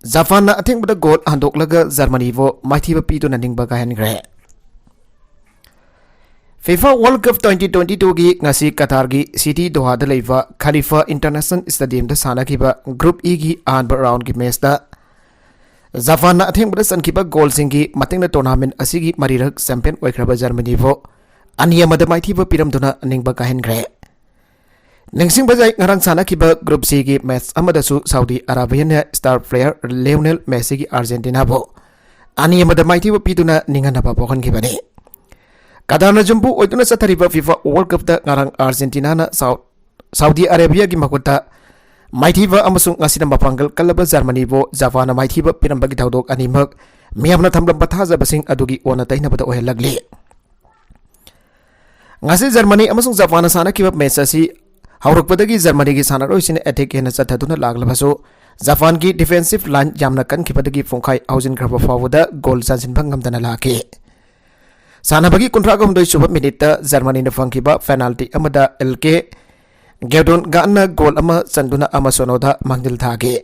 ꯖꯄꯥꯟꯅ ꯑꯊꯦꯡꯕꯗ ꯒꯣꯜ ꯍꯟꯗꯣꯛꯂꯒ ꯖꯔꯃꯅꯤꯕꯨ ꯃꯥꯏꯊꯤꯕ ꯄꯤꯗꯨꯅ ꯅꯤꯡꯕ ꯀꯥꯏꯍꯟꯈ꯭ꯔꯦ꯫ FIFA world cup twenty twenty ꯇꯨꯒꯤ ꯉꯁꯤ ꯀꯇꯥꯔꯒꯤ ꯁꯤꯇꯤ ꯗꯣꯍꯥꯗ ꯂꯩꯕ ꯈꯂꯤꯐꯥ ꯏꯟꯇꯔꯅꯦꯁꯅꯦꯜ ꯁ꯭ꯇꯦꯗꯤꯌꯝꯗ ꯁꯥꯟꯅꯈꯤꯕ ꯒ꯭ꯔꯨꯞ ꯏꯒꯤ ꯑꯍꯥꯟꯕ ꯔꯥꯎꯟꯒꯤ ꯃꯦꯆꯇ ꯖꯄꯥꯟꯅ ꯑꯊꯦꯡꯕꯗ ꯆꯟꯈꯤꯕ ꯒꯣꯜꯁꯤꯡꯒꯤ ꯃꯇꯦꯡꯅ ꯇꯣꯔꯅꯥꯃꯦꯟ ꯑꯁꯤꯒꯤ ꯃꯔꯤꯔꯛ ꯆꯦꯝꯄꯤꯌꯟ ꯑꯣꯏꯈ꯭ꯔꯕ ꯖꯔꯃꯅꯤꯕꯨ ꯑꯅꯤ ꯑꯃꯗ ꯃꯥꯏꯊꯤꯕ ꯄꯤꯔꯝꯗꯨꯅ ꯅꯤꯡꯕ ꯀꯥꯏꯍꯟꯈ꯭ꯔꯦ꯫ ꯅꯤꯡꯁꯤꯡꯕ ꯌꯥꯏ, ꯉꯔꯥꯡ ꯁꯥꯟꯅꯈꯤꯕ ꯒ꯭ꯔꯨꯞ ꯁꯤꯒꯤ ꯃꯦꯆ ꯑꯃꯗꯁꯨ ꯁꯥꯎꯗꯤ ꯑꯔꯥꯕꯤꯌꯥꯅ ꯁ꯭ꯇꯥꯔ ꯄ꯭ꯂꯦꯌꯔ ꯂꯤꯑꯣꯅꯦꯜ ꯃꯦꯁꯤꯒꯤ ꯑꯥꯔꯖꯦꯟꯇꯤꯅꯥꯕꯨ ꯑꯅꯤ ꯑꯃꯗ ꯃꯥꯏꯊꯤꯕ ꯄꯤꯗꯨꯅ ꯅꯤꯡꯍꯟꯅꯕ ꯄꯣꯛꯍꯟꯈꯤꯕꯅꯤ꯫ ꯀꯇꯥꯔꯅ ꯌꯨꯝꯕꯨ ꯑꯣꯏꯗꯨꯅ ꯆꯠꯊꯔꯤꯕ ꯐꯤꯐꯥ ꯋꯥꯔꯜꯗ ꯀꯞꯇ ꯉꯔꯥꯡ ꯑꯥꯔꯖꯦꯟꯇꯤꯅꯥꯅ ꯁꯥꯎ-, ꯁꯥꯎꯗꯤ ꯑꯔꯥꯕꯤꯌꯥꯒꯤ ꯃꯈꯨꯠꯇ ꯃꯥꯏꯊꯤꯕ ꯑꯃꯁꯨꯡ ꯉꯁꯤꯅ ꯃꯄꯥꯡꯒꯜ ꯀꯜꯂꯕ ꯖꯔꯃꯅꯤꯕꯨ ꯖꯄꯥꯟꯅ ꯃꯥꯏꯊꯤꯕ ꯄꯤꯔꯝꯕꯒꯤ ꯊꯧꯗꯣꯛ ꯑꯅꯤꯃꯛ ꯃꯤꯌꯥꯝꯅ ꯊꯝꯂꯝꯕ ꯊꯥꯖꯕꯁꯤꯡ ꯑꯗꯨꯒꯤ ꯑꯣꯟꯅ ꯇꯩꯅꯕꯗ ꯑꯣꯏꯍꯜꯂꯛꯂꯤ꯫ ꯉꯁꯤ ꯖꯔꯃꯅꯤ ꯑꯃꯁꯨꯡ ꯖꯄꯥꯟꯅ ꯁꯥꯟꯅꯈꯤꯕ ꯃꯦꯆ ꯑꯁꯤ ꯍꯧꯔꯛꯄꯗꯒꯤ ꯖꯔꯃꯅꯤꯒꯤ ꯁꯥꯟꯅꯔꯣꯏꯁꯤꯡꯅ ꯑꯦꯇꯦꯛ ꯍꯦꯟꯅ ꯆꯠꯊꯗꯨꯅ ꯂꯥꯛꯂꯕꯁꯨ, ꯖꯄꯥꯟꯒꯤ ꯗꯤꯐꯦꯟꯁꯤꯞ ꯂꯥꯏꯟ ꯌꯥꯝꯅ ꯀꯟꯈꯤꯕꯗꯒꯤ ꯄꯨꯡꯈꯥꯏ ꯍꯧꯖꯤꯟꯈ꯭ꯔꯕ ꯐꯥꯎꯕꯗ ꯒꯣꯜ ꯆꯟꯁꯤꯟꯕ ꯉꯝꯗꯅ ꯂꯥꯛꯈꯤ꯫ ꯁꯥꯟꯅꯕꯒꯤ ꯀꯨꯟꯊ꯭ꯔꯥ ꯍꯨꯝꯗꯣꯏ ꯁꯨꯕ ꯃꯤꯅꯤꯠꯇ ꯖꯔꯃꯅꯤꯅ ꯐꯪꯈꯤꯕ ꯄꯦꯅꯥꯜꯇꯤ ꯑꯃꯗ ꯑꯦꯜꯀꯦ ꯒꯦꯗꯣꯟꯒꯥꯟꯅ ꯒꯣꯜ ꯑꯃ ꯆꯟꯗꯨꯅ ꯑꯃ ꯁꯣꯅꯣꯗ ꯃꯥꯡꯖꯤꯜ ꯊꯥꯈꯤ꯫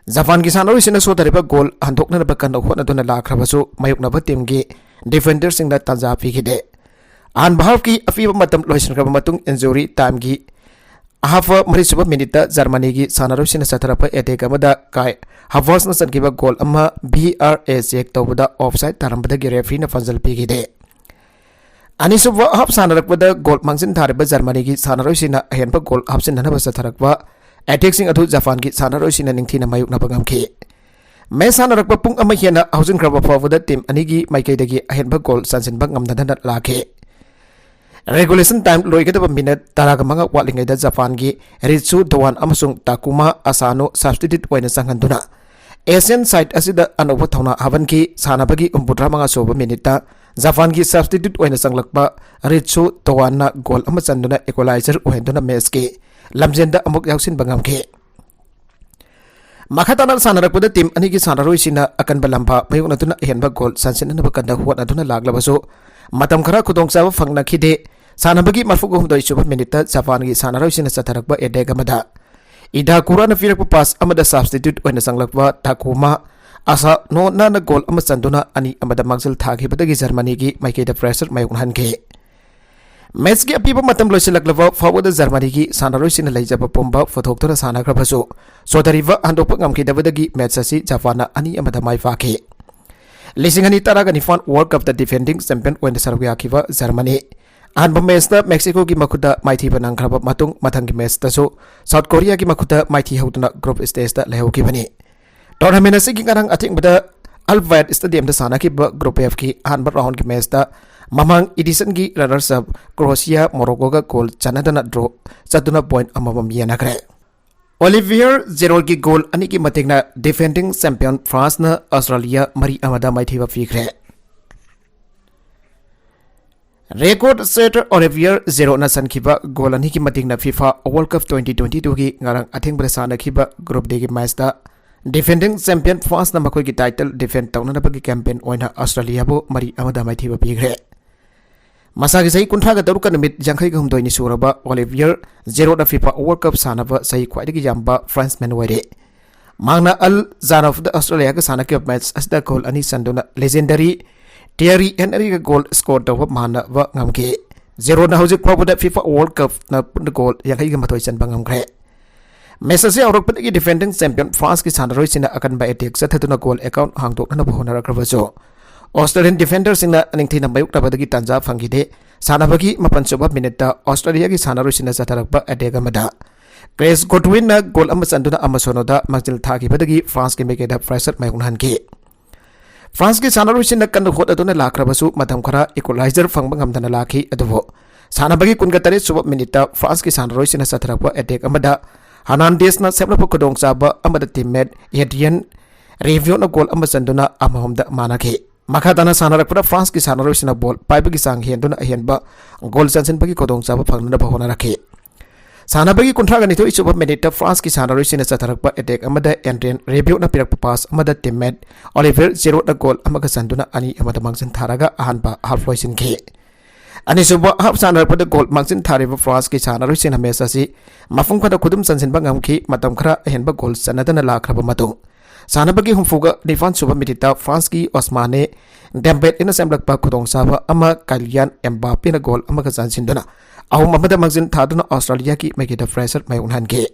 ꯖꯄꯥꯟꯒꯤ ꯁꯥꯟꯅꯔꯣꯏꯁꯤꯡꯅ ꯁꯣꯊꯔꯤꯕ ꯒꯣꯜ ꯍꯟꯗꯣꯛꯅꯅꯕ ꯀꯟꯅ ꯍꯣꯠꯅꯗꯨꯅ ꯂꯥꯛꯈ꯭ꯔꯕꯁꯨ, ꯃꯥꯌꯣꯛꯅꯕ ꯇꯤꯝꯒꯤ ꯗꯤꯐꯦꯟꯗꯔꯁꯤꯡꯅ ꯇꯥꯟꯖꯥ ꯄꯤꯈꯤꯗꯦ꯫ ꯑꯍꯥꯟꯕ ꯍꯥꯐꯀꯤ ꯑꯄꯤꯕ ꯃꯇꯝ ꯂꯣꯏꯁꯤꯟꯈ꯭ꯔꯕ ꯃꯇꯨꯡ, ꯏꯟꯖꯨꯔꯤ ꯇꯥꯏꯝꯒꯤ ꯑꯍꯥꯞꯄ ꯃꯔꯤꯁꯨꯕ ꯃꯤꯅꯤꯠꯇ ꯖꯔꯃꯅꯤꯒꯤ ꯁꯥꯟꯅꯔꯣꯏꯁꯤꯡꯅ ꯆꯠꯊꯔꯛꯄ ꯑꯦꯇꯦꯛ ꯑꯃꯗ ꯀꯥꯏ ꯍꯥꯚꯔꯁꯅ ꯆꯟꯈꯤꯕ ꯒꯣꯜ ꯑꯃ ꯚꯤ ꯑꯥꯔ ꯑꯦ ꯆꯦꯛ ꯇꯧꯕꯗ ꯑꯣꯐꯁꯥꯏꯗ ꯇꯥꯔꯝꯕꯗꯒꯤ ꯔꯦꯐ꯭ꯔꯤꯅ ꯄꯟꯖꯜ ꯄꯤꯈꯤꯗꯦ꯫ ꯑꯅꯤꯁꯨꯕ ꯍꯥꯞ ꯁꯥꯟꯅꯔꯛꯄꯗ ꯒꯣꯜ ꯃꯥꯡꯖꯤꯟ ꯊꯥꯔꯤꯕ ꯖꯔꯃꯅꯤꯒꯤ ꯁꯥꯟꯅꯔꯣꯏꯁꯤꯡꯅ ꯑꯍꯦꯟꯕ ꯒꯣꯜ ꯍꯥꯞꯆꯤꯟꯅꯅꯕ ꯆꯠꯊꯔꯛꯄ ꯑꯦꯇꯦꯛꯁꯤꯡ ꯑꯗꯨ ꯖꯄꯥꯟꯒꯤ ꯁꯥꯟꯅꯔꯣꯏꯁꯤꯡꯅ ꯅꯤꯡꯊꯤꯅ ꯃꯥꯌꯣꯛꯅꯕ ꯉꯝꯈꯤ꯫ ꯃꯦꯆ ꯁꯥꯟꯅꯔꯛꯄ ꯄꯨꯡ ꯑꯃ ꯍꯦꯟꯅ ꯍꯧꯖꯤꯟꯈ꯭ꯔꯕ ꯐꯥꯎꯕꯗ ꯇꯤꯝ ꯑꯅꯤꯒꯤ ꯃꯥꯏꯀꯩꯗꯒꯤ ꯑꯍꯦꯟꯕ ꯒꯣꯜ ꯆꯟꯁꯤꯟꯕ ꯉꯝꯅꯗꯅ ꯂꯥꯛꯈꯤ꯫ ꯔꯦꯒꯨꯂꯦꯁꯟ ꯇꯥꯏꯝ ꯂꯣꯏꯒꯗꯕ ꯃꯤꯅꯠ ꯇꯔꯥꯒ ꯃꯉꯥ ꯋꯥꯠꯂꯤꯉꯩꯗ ꯖꯄꯥꯟꯒꯤ ꯔꯤꯠꯁꯨ ꯙꯋꯥꯟ ꯑꯃꯁꯨꯡ ꯇꯥꯀꯨꯃꯥ ꯑꯁꯥꯅꯣ ꯁꯕꯁꯇꯤꯇ꯭ꯌꯨꯠ ꯑꯣꯏꯅ ꯆꯪꯍꯟꯗꯨꯅ ꯑꯦꯁꯤꯌꯥꯟ ꯁꯥꯏꯠ ꯑꯁꯤꯗ ꯑꯅꯧꯕ ꯊꯧꯅꯥ ꯍꯥꯞꯍꯟꯈꯤ꯫ ꯁꯥꯟꯅꯕꯒꯤ ꯍꯨꯝꯐꯨꯇꯔꯥ ꯃꯉꯥ ꯁꯨꯕ ꯃꯤꯅꯤꯠꯇ ꯖꯄꯥꯟꯒꯤ ꯁꯕꯁꯇꯤꯇ꯭ꯌꯨꯠ ꯑꯣꯏꯅ ꯆꯪꯂꯛꯄ ꯔꯤꯠꯁꯨ ꯙꯋꯥꯟꯅ ꯒꯣꯜ ꯑꯃ ꯆꯟꯗꯨꯅ ꯏꯀ꯭ꯋꯦꯂꯥꯏꯖꯔ ꯑꯣꯏꯍꯟꯗꯨꯅ ꯃꯦꯆꯀꯤ ꯂꯝꯖꯦꯟꯗ ꯑꯃꯨꯛ ꯌꯥꯎꯁꯤꯟꯕ ꯉꯝꯈꯤ꯫ ꯃꯈꯥ ꯇꯥꯅ ꯁꯥꯟꯅꯔꯛꯄꯗ ꯇꯤꯝ ꯑꯅꯤꯒꯤ ꯁꯥꯟꯅꯔꯣꯏꯁꯤꯡꯅ ꯑꯀꯟꯕ ꯂꯝꯕꯥ ꯃꯥꯌꯣꯛꯅꯗꯨꯅ ꯑꯍꯦꯟꯕ ꯒꯣꯜ ꯆꯟꯁꯤꯟꯅꯅꯕ ꯀꯟꯅ ꯍꯣꯠꯅꯗꯨꯅ ꯂꯥꯛꯂꯕꯁꯨ, ꯃꯇꯝ ꯈꯔ ꯈꯨꯗꯣꯡꯆꯥꯕ ꯐꯪꯅꯈꯤꯗꯦ꯫ ꯁꯥꯟꯅꯕꯒꯤ ꯃꯔꯐꯨꯒ ꯍꯨꯝꯗꯣꯏ ꯁꯨꯕ ꯃꯤꯅꯤꯠꯇ ꯖꯄꯥꯟꯒꯤ ꯁꯥꯟꯅꯔꯣꯏꯁꯤꯡꯅ ꯆꯠꯊꯔꯛꯄ ꯑꯦꯇꯦꯛ ꯑꯃꯗ ꯏꯗꯥꯀꯨꯔꯥꯅ ꯄꯤꯔꯛꯄ ꯄꯥꯁ ꯑꯃꯗ ꯁꯕꯁꯇꯤꯇ꯭ꯌꯨꯠ ꯑꯣꯏꯅ ꯆꯪꯂꯛꯄ ꯇꯥꯀꯨꯃꯥ ꯑꯁꯥꯅꯣꯅꯥꯅ ꯒꯣꯜ ꯑꯃ ꯆꯟꯗꯨꯅ ꯑꯅꯤ ꯑꯃꯗ ꯃꯥꯡꯖꯤꯜ ꯊꯥꯈꯤꯕꯗꯒꯤ ꯖꯔꯃꯅꯤꯒꯤ ꯃꯥꯏꯀꯩꯗ ꯄ꯭ꯔꯦꯁꯔ ꯃꯥꯌꯣꯛꯅꯍꯟꯈꯤ꯫ ꯃꯦꯆꯀꯤ ꯑꯄꯤꯕ ꯃꯇꯝ ꯂꯣꯏꯁꯤꯜꯂꯛꯂꯕ ꯐꯥꯎꯕꯗ ꯖꯔꯃꯅꯤꯒꯤ ꯁꯥꯟꯅꯔꯣꯏꯁꯤꯡꯅ ꯂꯩꯖꯕ ꯄꯨꯝꯕ ꯄꯨꯊꯣꯛꯇꯨꯅ ꯁꯥꯟꯅꯈ꯭ꯔꯕꯁꯨ, ꯁꯣꯊꯔꯤꯕ ꯍꯟꯗꯣꯛꯄ ꯉꯝꯈꯤꯗꯕꯗꯒꯤ ꯃꯦꯆ ꯑꯁꯤ ꯖꯄꯥꯟꯅ ꯑꯅꯤ ꯑꯃꯗ ꯃꯥꯏ ꯄꯥꯛꯈꯤ꯫ ꯂꯤꯁꯤꯡ ꯑꯅꯤ ꯇꯔꯥꯒ ꯅꯤꯄꯥꯟ ꯋꯥꯔꯜ ꯀꯞꯇ ꯗꯤꯐꯦꯟꯗꯤꯡ ꯆꯦꯝꯄꯤꯌꯟ ꯑꯣꯏꯅ ꯁꯔꯨꯛ ꯌꯥꯈꯤꯕ ꯖꯔꯃꯅꯤ ꯑꯍꯥꯟꯕ ꯃꯦꯆꯇ ꯃꯦꯛꯁꯤꯀꯣꯒꯤ ꯃꯈꯨꯠꯇ ꯃꯥꯏꯊꯤꯕ ꯅꯪꯈ꯭ꯔꯕ ꯃꯇꯨꯡ, ꯃꯊꯪꯒꯤ ꯃꯦꯆꯇꯁꯨ ꯁꯥꯎꯠ ꯀꯣꯔꯤꯌꯥꯒꯤ ꯃꯈꯨꯠꯇ ꯃꯥꯏꯊꯤꯍꯧꯗꯨꯅ ꯒ꯭ꯔꯨꯞ ꯁ꯭ꯇꯦꯖꯇ ꯂꯩꯍꯧꯈꯤꯕꯅꯤ꯫ ꯇꯣꯔꯅꯥꯃꯦꯟ ꯑꯁꯤꯒꯤ ꯉꯔꯥꯡ ꯑꯊꯦꯡꯕꯗ ꯑꯜ ꯕꯥꯌꯠ ꯁ꯭ꯇꯦꯗꯤꯌꯝꯗ ꯁꯥꯟꯅꯈꯤꯕ ꯒ꯭ꯔꯨꯞ ꯑꯦꯐꯀꯤ ꯑꯍꯥꯟꯕ ꯔꯥꯎꯟꯒꯤ ꯃꯦꯆꯇ ꯃꯃꯥꯡ ꯏꯗꯤꯁꯟꯒꯤ ꯔꯅꯔꯁ ꯑꯞ ꯀ꯭ꯔꯣꯑꯦꯁꯤꯌꯥ ꯃꯣꯔꯣꯀꯣꯒ ꯒꯣꯜ ꯆꯟꯅꯗꯅ ꯗ꯭ꯔꯣ ꯆꯠꯇꯨꯅ ꯄꯣꯏꯟꯠ ꯑꯃꯃꯝ ꯌꯦꯟꯅꯈ꯭ꯔꯦ꯫ ꯑꯣꯂꯤꯚꯤꯌꯔ ꯖꯦꯔꯣꯜꯒꯤ ꯒꯣꯜ ꯑꯅꯤꯒꯤ ꯃꯇꯦꯡꯅ ꯗꯤꯐꯦꯟꯗꯤꯡ ꯆꯦꯝꯄꯤꯌꯟ ꯐ꯭ꯔꯥꯟꯁꯅ ꯑꯁꯇ꯭ꯔꯦꯂꯤꯌꯥ ꯃꯔꯤ ꯑꯃꯗ ꯃꯥꯏꯊꯤꯕ ꯄꯤꯈ꯭ꯔꯦ꯫ Record setter Olivier Giroudꯅ ꯆꯟꯈꯤꯕ ꯒꯣꯜ ꯑꯅꯤꯒꯤ ꯃꯇꯦꯡꯅ FIFA World Cup twenty twenty-twoꯒꯤ ꯉꯔꯥꯡ ꯑꯊꯦꯡꯕꯗ ꯁꯥꯟꯅꯈꯤꯕ Group Dꯒꯤ ꯃꯦꯆꯇ defending champion Franceꯅ ꯃꯈꯣꯏꯒꯤ title defend ꯇꯧꯅꯅꯕꯒꯤ campaign ꯑꯣꯏꯅ Australiaꯕꯨ ꯃꯔꯤ ꯑꯃꯗ ꯃꯥꯏꯊꯤꯕ ꯄꯤꯈ꯭ꯔꯦ꯫ ꯃꯁꯥꯒꯤ ꯆꯍꯤ ꯀꯨꯟꯊ꯭ꯔꯥꯒ ꯇꯔꯨꯛꯀ ꯅꯨꯃꯤꯠ ꯌꯥꯡꯈꯩꯒ ꯍꯨꯝꯗꯣꯏꯅꯤ ꯁꯨꯔꯕ Olivier Giroudꯅ FIFA World Cup ꯁꯥꯟꯅꯕ ꯆꯍꯤ ꯈ꯭ꯋꯥꯏꯗꯒꯤ ꯌꯥꯝꯕ Frenchman ꯑꯣꯏꯔꯦ꯫ ꯃꯍꯥꯛꯅ Al Janafꯗ Australiaꯒ ꯁꯥꯟꯅꯈꯤꯕ ꯃꯦꯆ ꯑꯁꯤꯗ ꯒꯣꯜ ꯑꯅꯤ ꯆꯟꯗꯨꯅ legendary Thierry Henryꯒ ꯒꯣꯜ score ꯇꯧꯕ ꯃꯥꯟꯅꯕ ꯉꯝꯈꯤ꯫ Giroudꯅ ꯍꯧꯖꯤꯛ ꯐꯥꯎꯕꯗ FIFA World Cupꯅ ꯄꯨꯟꯅ ꯒꯣꯜ ꯌꯥꯡꯈꯩꯒ ꯃꯥꯊꯣꯏ ꯆꯟꯕ ꯉꯝꯈ꯭ꯔꯦ꯫ ꯃꯦꯆ ꯑꯁꯤ ꯍꯧꯔꯛꯄꯗꯒꯤ defending champion Franceꯀꯤ ꯁꯥꯟꯅꯔꯣꯏꯁꯤꯡꯅ ꯑꯀꯟꯕ attack ꯆꯠꯊꯗꯨꯅ ꯒꯣꯜ account ꯍꯥꯡꯗꯣꯛꯅꯅꯕ ꯍꯣꯠꯅꯔꯛꯈ꯭ꯔꯕꯁꯨ, Australian defenderꯁꯤꯡꯅ ꯅꯤꯡꯊꯤꯅ ꯃꯥꯌꯣꯛꯅꯕꯗꯒꯤ ꯇꯥꯟꯖꯥ ꯐꯪꯈꯤꯗꯦ꯫ ꯁꯥꯟꯅꯕꯒꯤ ꯃꯥꯄꯟ ꯁꯨꯕ ꯃꯤꯅꯤꯠꯇ Australiaꯒꯤ ꯁꯥꯟꯅꯔꯣꯏꯁꯤꯡꯅ ꯆꯠꯊꯔꯛꯄ attack ꯑꯃꯗ Chris Godwinꯅ ꯒꯣꯜ ꯑꯃ ꯆꯟꯗꯨꯅ ꯑꯃ ꯁꯣꯅꯣꯗ ꯃꯥꯡꯖꯤꯜ ꯊꯥꯈꯤꯕꯗꯒꯤ Franceꯀꯤ ꯃꯥꯏꯀꯩꯗ pressure ꯃꯥꯌꯣꯛꯅꯍꯟꯈꯤ꯫ Franceꯀꯤ ꯁꯥꯟꯅꯔꯣꯏꯁꯤꯡꯅ ꯀꯟꯅ ꯍꯣꯠꯅꯗꯨꯅ ꯂꯥꯛꯈ꯭ꯔꯕꯁꯨ, ꯃꯇꯝ ꯈꯔ equalizer ꯐꯪꯕ ꯉꯝꯗꯅ ꯂꯥꯛꯈꯤ꯫ ꯑꯗꯨꯕꯨ ꯁꯥꯟꯅꯕꯒꯤ ꯀꯨꯟꯒ ꯇꯔꯦꯠ ꯁꯨꯕ ꯃꯤꯅꯤꯠꯇ Franceꯀꯤ ꯁꯥꯟꯅꯔꯣꯏꯁꯤꯡꯅ ꯆꯠꯊꯔꯛꯄ attack ꯑꯃꯗ Hernandezꯅ ꯁꯦꯝꯂꯛꯄ ꯈꯨꯗꯣꯡꯆꯥꯕ ꯑꯃꯗ teammate Adrien Rabiotꯅ ꯒꯣꯜ ꯑꯃ ꯆꯟꯗꯨꯅ ꯑꯃ ꯑꯃꯗ ꯃꯥꯟꯅꯈꯤ꯫ ꯃꯈꯥ ꯇꯥꯅ ꯁꯥꯟꯅꯔꯛꯄꯗ Franceꯀꯤ ꯁꯥꯟꯅꯔꯣꯏꯁꯤꯡꯅ ꯕꯣꯜ ꯄꯥꯏꯕꯒꯤ ꯆꯥꯡ ꯍꯦꯟꯗꯨꯅ ꯑꯍꯦꯟꯕ ꯒꯣꯜ ꯆꯟꯁꯤꯟꯕꯒꯤ ꯈꯨꯗꯣꯡꯆꯥꯕ ꯐꯪꯅꯅꯕ ꯍꯣꯠꯅꯔꯛꯈꯤ꯫ ꯁꯥꯟꯅꯕꯒꯤ ꯀꯨꯟꯊ꯭ꯔꯥꯒ ꯅꯤꯊꯣꯏ ꯁꯨꯕ ꯃꯤꯅꯤꯠꯇ Franceꯀꯤ ꯁꯥꯟꯅꯔꯣꯏꯁꯤꯡꯅ ꯆꯠꯊꯔꯛꯄ attack ꯑꯃꯗ Adrien Rabiotꯅ ꯄꯤꯔꯛꯄ pass ꯑꯃꯗ teammate Olivier Giroudꯅ ꯒꯣꯜ ꯑꯃꯒ ꯆꯟꯗꯨꯅ ꯑꯅꯤ ꯑꯃꯗ ꯃꯥꯡꯖꯤꯟ ꯊꯥꯔꯒ ꯑꯍꯥꯟꯕ half ꯂꯣꯏꯁꯤꯟꯈꯤ꯫ ꯑꯅꯤꯁꯨꯕ half ꯁꯥꯟꯅꯔꯛꯄꯗ ꯒꯣꯜ ꯃꯥꯡꯖꯤꯟ ꯊꯥꯔꯤꯕ Franceꯀꯤ ꯁꯥꯟꯅꯔꯣꯏꯁꯤꯡꯅ ꯃꯦꯆ ꯑꯁꯤ ꯃꯄꯨꯡ ꯐꯥꯅ ꯈꯨꯗꯨꯝ ꯆꯟꯁꯤꯟꯕ ꯉꯝꯈꯤ꯫ ꯃꯇꯝ ꯈꯔ ꯑꯍꯦꯟꯕ ꯒꯣꯜ ꯆꯟꯅꯗꯅ ꯂꯥꯛꯈ꯭ꯔꯕ ꯃꯇꯨꯡ, ꯁꯥꯟꯅꯕꯒꯤ ꯍꯨꯝꯐꯨꯒ ꯅꯤꯄꯥꯟ ꯁꯨꯕ ꯃꯤꯅꯤꯠꯇ Franceꯀꯤ Ousmane Dembeleꯅ ꯁꯦꯝꯂꯛꯄ ꯈꯨꯗꯣꯡꯆꯥꯕ ꯑꯃ Kylian Mbappeꯅ ꯒꯣꯜ ꯑꯃꯒ ꯆꯟꯁꯤꯟꯗꯨꯅ ꯑꯍꯨꯝ ꯑꯃꯗ ꯃꯥꯡꯖꯤꯟ ꯊꯥꯗꯨꯅ Australiaꯒꯤ ꯃꯥꯏꯀꯩꯗ pressure ꯃꯥꯌꯣꯛꯅꯍꯟꯈꯤ꯫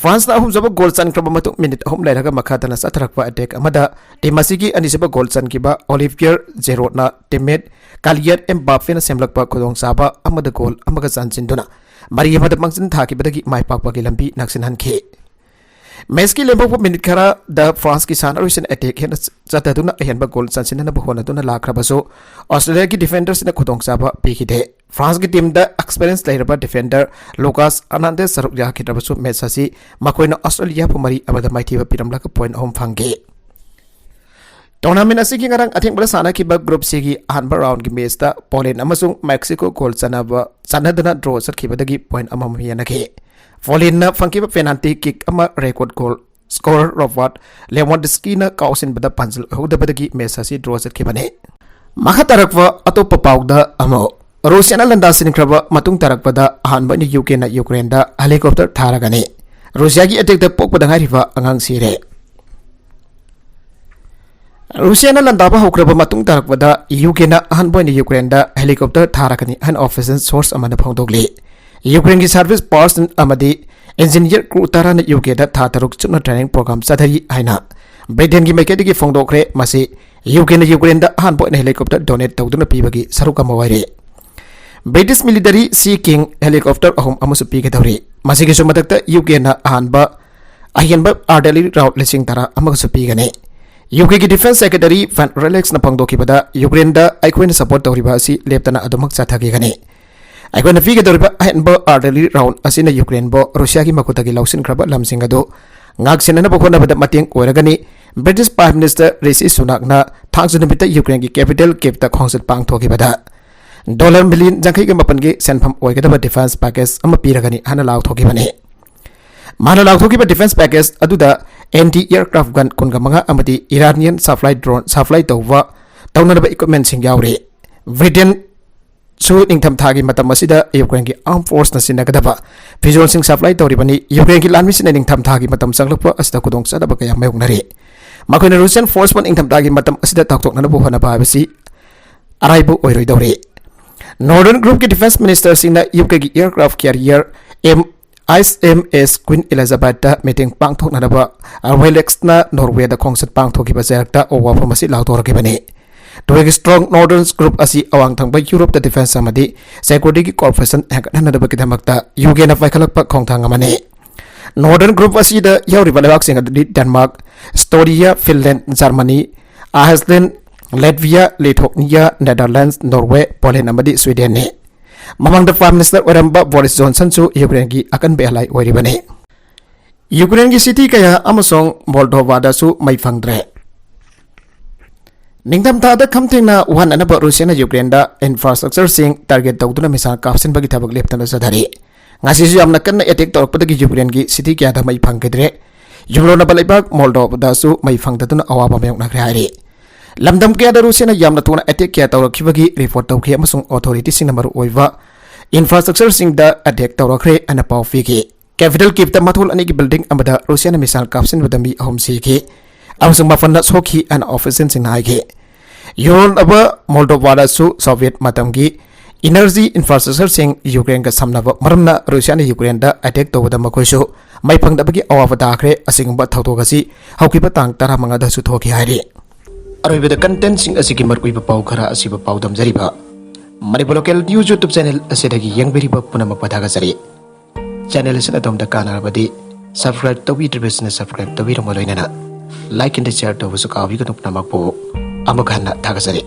Franceꯅ ꯑꯍꯨꯝꯁꯨꯕ ꯒꯣꯜ ꯆꯟꯈ꯭ꯔꯕ ꯃꯇꯨꯡ ꯃꯤꯅꯤꯠ ꯑꯍꯨꯝ ꯂꯩꯔꯒ ꯃꯈꯥ ꯇꯥꯅ ꯆꯠꯊꯔꯛꯄ attack ꯑꯃꯗ team ꯑꯁꯤꯒꯤ ꯑꯅꯤꯁꯨꯕ ꯒꯣꯜ ꯆꯟꯈꯤꯕ Olivier Giroudꯅ teammate Kylian Mbappeꯅ ꯁꯦꯝꯂꯛꯄ ꯈꯨꯗꯣꯡꯆꯥꯕ ꯑꯃꯗ ꯒꯣꯜ ꯑꯃꯒ ꯆꯟꯁꯤꯟꯗꯨꯅ ꯃꯔꯤ ꯑꯃꯗ ꯃꯥꯡꯖꯤꯟ ꯊꯥꯈꯤꯕꯗꯒꯤ ꯃꯥꯏ ꯄꯥꯛꯄꯒꯤ ꯂꯝꯕꯤ ꯅꯛꯁꯤꯟꯍꯟꯈꯤ꯫ ꯃꯦꯆꯀꯤ ꯂꯦꯝꯍꯧꯕ ꯃꯤꯅꯤꯠ ꯈꯔꯗ Franceꯀꯤ ꯁꯥꯟꯅꯔꯣꯏꯁꯤꯡꯅ attack ꯍꯦꯟꯅ ꯆꯠꯊꯗꯨꯅ ꯑꯍꯦꯟꯕ ꯒꯣꯜ ꯆꯟꯁꯤꯟꯅꯅꯕ ꯍꯣꯠꯅꯗꯨꯅ ꯂꯥꯛꯈ꯭ꯔꯕꯁꯨ, Australiaꯒꯤ defenderꯁꯤꯡꯅ ꯈꯨꯗꯣꯡꯆꯥꯕ ꯄꯤꯈꯤꯗꯦ꯫ Franceꯀꯤ teamꯗ experience ꯂꯩꯔꯕ defender Lucas Hernandez ꯁꯔꯨꯛ ꯌꯥꯈꯤꯗ꯭ꯔꯕꯁꯨ, ꯃꯦꯆ ꯑꯁꯤ ꯃꯈꯣꯏꯅ Australiaꯕꯨ ꯃꯔꯤ ꯑꯃꯗ ꯃꯥꯏꯊꯤꯕ ꯄꯤꯔꯝꯂꯒ point ꯑꯍꯨꯝ ꯐꯪꯈꯤ꯫ Tournament ꯑꯁꯤꯒꯤ ꯉꯔꯥꯡ ꯑꯊꯦꯡꯕꯗ ꯁꯥꯟꯅꯈꯤꯕ Group Cꯒꯤ ꯑꯍꯥꯟꯕ roundꯒꯤ matchꯇ Poland ꯑꯃꯁꯨꯡ Mexico goal ꯆꯟꯅꯕ, ꯆꯟꯅꯗꯅ draw ꯆꯠꯈꯤꯕꯗꯒꯤ point ꯑꯃꯃꯝ ꯌꯦꯟꯅꯈꯤ꯫ Polandꯅ ꯐꯪꯈꯤꯕ penalty kick ꯑꯃ record goal scorer Robert Lewandowskiꯅ ꯀꯥꯎꯁꯤꯟꯕꯗ ꯄꯥꯟꯖꯤꯜ ꯑꯣꯏꯍꯧꯗꯕꯗꯒꯤ match ꯑꯁꯤ draw ꯆꯠꯈꯤꯕꯅꯤ꯫ ꯃꯈꯥ ꯇꯥꯔꯛꯄ ꯑꯇꯣꯞꯄ ꯄꯥꯎꯗ ꯑꯃꯨꯛ Russiaꯅ ꯂꯥꯟꯗꯥꯁꯤꯟꯈ꯭ꯔꯕ ꯃꯇꯨꯡ ꯇꯥꯔꯛꯄꯗ ꯑꯍꯥꯟꯕ ꯑꯣꯏꯅ UKꯅ Ukraineꯗ helicopter ꯊꯥꯔꯒꯅꯤ꯫ Russiaꯒꯤ attackꯇ ꯄꯣꯛꯄꯗ ꯉꯥꯏꯔꯤꯕ ꯑꯉꯥꯡ ꯁꯤꯔꯦ꯫ Russiaꯅ ꯂꯥꯟꯗꯥꯕ ꯍꯧꯈ꯭ꯔꯕ ꯃꯇꯨꯡ ꯇꯥꯔꯛꯄꯗ UKꯅ ꯑꯍꯥꯟꯕ ꯑꯣꯏꯅ Ukraineꯗ helicopter ꯊꯥꯔꯒꯅꯤ ꯍꯥꯏꯅ official source ꯑꯃꯅ ꯐꯣꯡꯗꯣꯛꯂꯤ꯫ Ukraineꯒꯤ service personnel ꯑꯃꯗꯤ engineer crew ꯇꯔꯥꯅ UKꯗ ꯊꯥ ꯇꯔꯨꯛ ꯆꯨꯞꯅ training program ꯆꯠꯊꯔꯤ ꯍꯥꯏꯅ Britainꯒꯤ ꯃꯥꯏꯀꯩꯗꯒꯤ ꯐꯣꯡꯗꯣꯛꯈ꯭ꯔꯦ꯫ ꯃꯁꯤ UKꯅ Ukraineꯗ ꯑꯍꯥꯟꯕ ꯑꯣꯏꯅ helicopter donate ꯇꯧꯗꯨꯅ ꯄꯤꯕꯒꯤ ꯁꯔꯨꯛ ꯑꯃ ꯑꯣꯏꯔꯦ꯫ British military Sea King helicopter ꯑꯍꯨꯝ ꯑꯃꯁꯨ ꯄꯤꯒꯗꯧꯔꯤ꯫ ꯃꯁꯤꯒꯤꯁꯨ ꯃꯊꯛꯇ UKꯅ ꯑꯍꯥꯟꯕ ꯑꯍꯦꯟꯕ artillery round ꯂꯤꯁꯤꯡ ꯇꯔꯥ ꯑꯃꯒꯁꯨ ꯄꯤꯒꯅꯤ꯫ UKꯒꯤ Defence Secretary Van Relaxꯅ ꯐꯣꯡꯗꯣꯛꯈꯤꯕꯗ, Ukraineꯗ ꯑꯩꯈꯣꯏꯅ support ꯇꯧꯔꯤꯕ ꯑꯁꯤ ꯂꯦꯞꯇꯅ ꯑꯗꯨꯃꯛ ꯆꯠꯊꯈꯤꯒꯅꯤ꯫ ꯑꯩꯈꯣꯏꯅ ꯄꯤꯒꯗꯧꯔꯤꯕ ꯑꯍꯦꯟꯕ artillery round ꯑꯁꯤꯅ Ukraineꯕꯨ Russiaꯒꯤ ꯃꯈꯨꯠꯇꯒꯤ ꯂꯧꯁꯤꯟꯈ꯭ꯔꯕ ꯂꯝꯁꯤꯡ ꯑꯗꯨ ꯉꯥꯛꯁꯦꯟꯅꯅꯕ ꯍꯣꯠꯅꯕꯗ ꯃꯇꯦꯡ ꯑꯣꯏꯔꯒꯅꯤ꯫ British Prime Minister Rishi Sunakꯅ ꯊꯥꯡꯖ ꯅꯨꯃꯤꯠꯇ Ukraineꯒꯤ capital Kyivꯇ ꯈꯣꯡꯆꯠ ꯄꯥꯡꯊꯣꯛꯈꯤꯕꯗ, dollar million ꯌꯥꯡꯈꯩꯒ ꯃꯥꯄꯟꯒꯤ ꯁꯦꯟꯐꯝ ꯑꯣꯏꯒꯗꯕ defence package ꯑꯃ ꯄꯤꯔꯒꯅꯤ ꯍꯥꯏꯅ ꯂꯥꯎꯊꯣꯛꯈꯤꯕꯅꯤ꯫ ꯃꯥꯅ ꯂꯥꯎꯊꯣꯛꯈꯤꯕ defence package ꯑꯗꯨꯗ anti aircraft gun ꯀꯨꯟꯒ ꯃꯉꯥ ꯑꯃꯗꯤ Iranian supply drone supply ꯇꯧꯕ, ꯇꯧꯅꯅꯕ equipmentꯁꯤꯡ ꯌꯥꯎꯔꯤ꯫ Britain ꯁꯨ ꯅꯤꯡꯊꯝꯊꯥꯒꯤ ꯃꯇꯝ ꯑꯁꯤꯗ Ukraineꯒꯤ armed forceꯅ ꯁꯤꯖꯤꯟꯅꯒꯗꯕ ꯐꯤꯖꯣꯜꯁꯤꯡ supply ꯇꯧꯔꯤꯕꯅꯤ꯫ Ukraineꯒꯤ ꯂꯥꯟꯃꯤꯁꯤꯡꯅ ꯅꯤꯡꯊꯝꯊꯥꯒꯤ ꯃꯇꯝ ꯆꯪꯂꯛꯄ ꯑꯁꯤꯗ ꯈꯨꯗꯣꯡꯆꯥꯗꯕ ꯀꯌꯥ ꯃꯥꯌꯣꯛꯅꯔꯤ꯫ ꯃꯈꯣꯏꯅ Russian forceꯄꯨ ꯅꯤꯡꯊꯝꯊꯥꯒꯤ ꯃꯇꯝ ꯑꯁꯤꯗ ꯊꯥꯗꯣꯛꯅꯅꯕ ꯍꯣꯠꯅꯕ ꯍꯥꯏꯕꯁꯤ ꯑꯔꯥꯏꯕ ꯑꯣꯏꯔꯣꯏꯗꯧꯔꯤ꯫ Northern Groupꯀꯤ defence ministerꯁꯤꯡꯅ UKꯒꯤ aircraft carrier M, ISMS Queen Elizabethꯇ meeting ꯄꯥꯡꯊꯣꯛꯅꯅꯕ Relaxꯅ Norwayꯗ ꯈꯣꯡꯆꯠ ꯄꯥꯡꯊꯣꯛꯈꯤꯕ ꯆꯩꯔꯛꯇ ꯋꯥꯐꯝ ꯑꯁꯤ ꯂꯥꯎꯊꯣꯔꯛꯈꯤꯕꯅꯤ꯫ ꯇꯨꯔꯦꯒꯤ strong Northern Group ꯑꯁꯤ ꯑꯋꯥꯡ ꯊꯪꯕ Europeꯇ defence ꯑꯃꯗꯤ securityꯒꯤ cooperation ꯍꯦꯟꯒꯠꯍꯟꯅꯕꯒꯤꯗꯃꯛꯇ UKꯅ ꯄꯥꯏꯈꯠꯂꯛꯄ ꯈꯣꯡꯊꯥꯡ ꯑꯃꯅꯤ꯫ Northern Group ꯑꯁꯤꯗ ꯌꯥꯎꯔꯤꯕ ꯂꯩꯕꯥꯛꯁꯤꯡ ꯑꯗꯨꯗꯤ Denmark, Estonia, Finland, Germany, Iceland, Latvia, Lithuania, Netherlands, Norway, Poland ꯑꯃꯗꯤ Swedenꯅꯤ꯫ ꯃꯃꯥꯡꯗ Prime Minister ꯑꯣꯏꯔꯝꯕ Boris Johnsonꯁꯨ Ukraineꯒꯤ ꯑꯀꯟꯕ ally ꯑꯣꯏꯔꯤꯕꯅꯤ꯫ Ukraineꯒꯤ city ꯀꯌꯥ ꯑꯃꯁꯨꯡ Moldovadaꯁꯨ ꯃꯩ ꯐꯪꯗ꯭ꯔꯦ꯫ ꯅꯤꯡꯊꯝꯊꯥꯗ ꯈꯝ ꯊꯦꯡꯅ ꯋꯥꯍꯟꯅꯅꯕ ꯔꯨꯁꯤꯌꯥꯅ ꯌꯨꯀ꯭ꯔꯦꯟꯗ ꯏꯟꯐ꯭ꯔꯥꯁꯇ꯭ꯔꯛꯆꯔꯁꯤꯡ ꯇꯥꯔꯒꯦꯠ ꯇꯧꯗꯨꯅ ꯃꯤꯁꯥꯏꯜ ꯀꯥꯞꯁꯤꯟꯕꯒꯤ ꯊꯕꯛ ꯂꯦꯞꯇꯅ ꯆꯠꯊꯔꯤ꯫ ꯉꯁꯤꯁꯨ ꯌꯥꯝꯅ ꯀꯟꯅ ꯑꯦꯇꯦꯛ ꯇꯧꯔꯛꯄꯗꯒꯤ ꯌꯨꯀ꯭ꯔꯦꯟꯒꯤ ꯁꯤꯇꯤ ꯀꯌꯥꯗ ꯃꯩ ꯐꯪꯈꯤꯗ꯭ꯔꯦ꯫ ꯌꯨꯝꯂꯣꯟꯅꯕ ꯂꯩꯕꯥꯛ ꯃꯣꯜꯗꯣꯕꯥꯗꯁꯨ ꯃꯩ ꯐꯪꯗꯗꯨꯅ ꯑꯋꯥꯕ ꯃꯥꯌꯣꯛꯅꯈ꯭ꯔꯦ ꯍꯥꯏꯔꯤ꯫ ꯂꯝꯗꯝ ꯀꯌꯥꯗ ꯔꯨꯁꯤꯌꯥꯅ ꯌꯥꯝꯅ ꯊꯨꯅ ꯑꯦꯇꯦꯛ ꯀꯌꯥ ꯇꯧꯔꯛꯈꯤꯕꯒꯤ ꯔꯤꯄꯣꯔꯠ ꯇꯧꯈꯤ ꯑꯃꯁꯨꯡ ꯑꯣꯊꯣꯔꯤꯇꯤꯁꯤꯡꯅ ꯃꯔꯨꯑꯣꯏꯕ ꯏꯟꯐ꯭ꯔꯥꯁꯇ꯭ꯔꯛꯆꯔꯁꯤꯡꯗ ꯑꯦꯇꯦꯛ ꯇꯧꯔꯛꯈ꯭ꯔꯦ ꯍꯥꯏꯅ ꯄꯥꯎ ꯄꯤꯈꯤ꯫ ꯀꯦꯄꯤꯇꯦꯜ ꯀꯤꯞꯇ ꯃꯊꯣꯜ ꯑꯅꯤꯒꯤ ꯕꯤꯜꯗꯤꯡ ꯑꯃꯗ ꯔꯨꯁꯤꯌꯥꯅ ꯃꯤꯁꯥꯏꯜ ꯀꯥꯞꯁꯤꯟꯕꯗ ꯃꯤ ꯑꯍꯨꯝ ꯁꯤꯈꯤ ꯑꯃꯁꯨꯡ ꯃꯥꯄꯟꯅ ꯁꯣꯛꯈꯤ ꯍꯥꯏꯅ ꯑꯣꯐꯤꯁꯤꯌꯦꯜꯁꯤꯡꯅ ꯍꯥꯏꯈꯤ꯫ ꯌꯨꯔꯣꯞ ꯑꯃ ꯃꯣꯜꯗꯣꯕꯥꯗꯁꯨ ꯁꯣꯚꯤꯌꯦꯠ ꯃꯇꯝꯒꯤ ꯏꯅꯔꯖꯤ ꯏꯟꯐ꯭ꯔꯥꯁꯇ꯭ꯔꯛꯆꯔꯁꯤꯡ ꯌꯨꯀ꯭ꯔꯦꯟꯒ ꯁꯝꯅꯕ ꯃꯔꯝꯅ ꯔꯨꯁꯤꯌꯥꯅ ꯌꯨꯀ꯭ꯔꯦꯟꯗ ꯑꯦꯇꯦꯛ ꯇꯧꯕꯗ ꯃꯈꯣꯏꯁꯨ ꯃꯩ ꯐꯪꯗꯕꯒꯤ ꯑꯋꯥꯕ ꯇꯥꯈ꯭ꯔꯦ꯫ ꯑꯁꯤꯒꯨꯝꯕ ꯊꯧꯗꯣꯛ ꯑꯁꯤ ꯍꯧꯈꯤꯕ ꯇꯥꯡ ꯇꯔꯥꯃꯉꯥꯗꯁꯨ ꯊꯣꯛꯈꯤ ꯍꯥꯏꯔꯤ꯫ ꯑꯔꯣꯏꯕꯗ ꯀꯟꯇꯦꯟꯁꯤꯡ ꯑꯁꯤꯒꯤ ꯃꯔꯨꯑꯣꯏꯕ ꯄꯥꯎ ꯈꯔ ꯑꯁꯤꯕꯨ ꯄꯥꯎꯗꯝꯖꯔꯤꯕ Manipur local news YouTube channel ꯑꯁꯤꯗꯒꯤ ꯌꯦꯡꯕꯤꯔꯤꯕ ꯄꯨꯝꯅꯃꯛꯄꯨ ꯊꯥꯒꯠꯆꯔꯤ꯫ ꯆꯦꯅꯦꯜ ꯑꯁꯤꯅ ꯑꯗꯣꯝꯗ ꯀꯥꯟꯅꯔꯕꯗꯤ ꯁꯕꯁꯀ꯭ꯔꯥꯏꯕ ꯇꯧꯕꯤꯗ꯭ꯔꯤꯕꯁꯤꯅ ꯁꯕꯁꯀ꯭ꯔꯥꯏꯕ ꯇꯧꯕꯤꯔꯝꯕ ꯂꯣꯏꯅꯅ ꯂꯥꯏꯛ ꯑꯦꯟ ꯁꯤꯌꯔ ꯇꯧꯕꯁꯨ ꯀꯥꯎꯕꯤꯒꯅꯨ꯫ ꯄꯨꯝꯅꯃꯛꯄꯨ ꯑꯃꯨꯛ ꯍꯟꯅ ꯊꯥꯒꯠꯆꯔꯤ꯫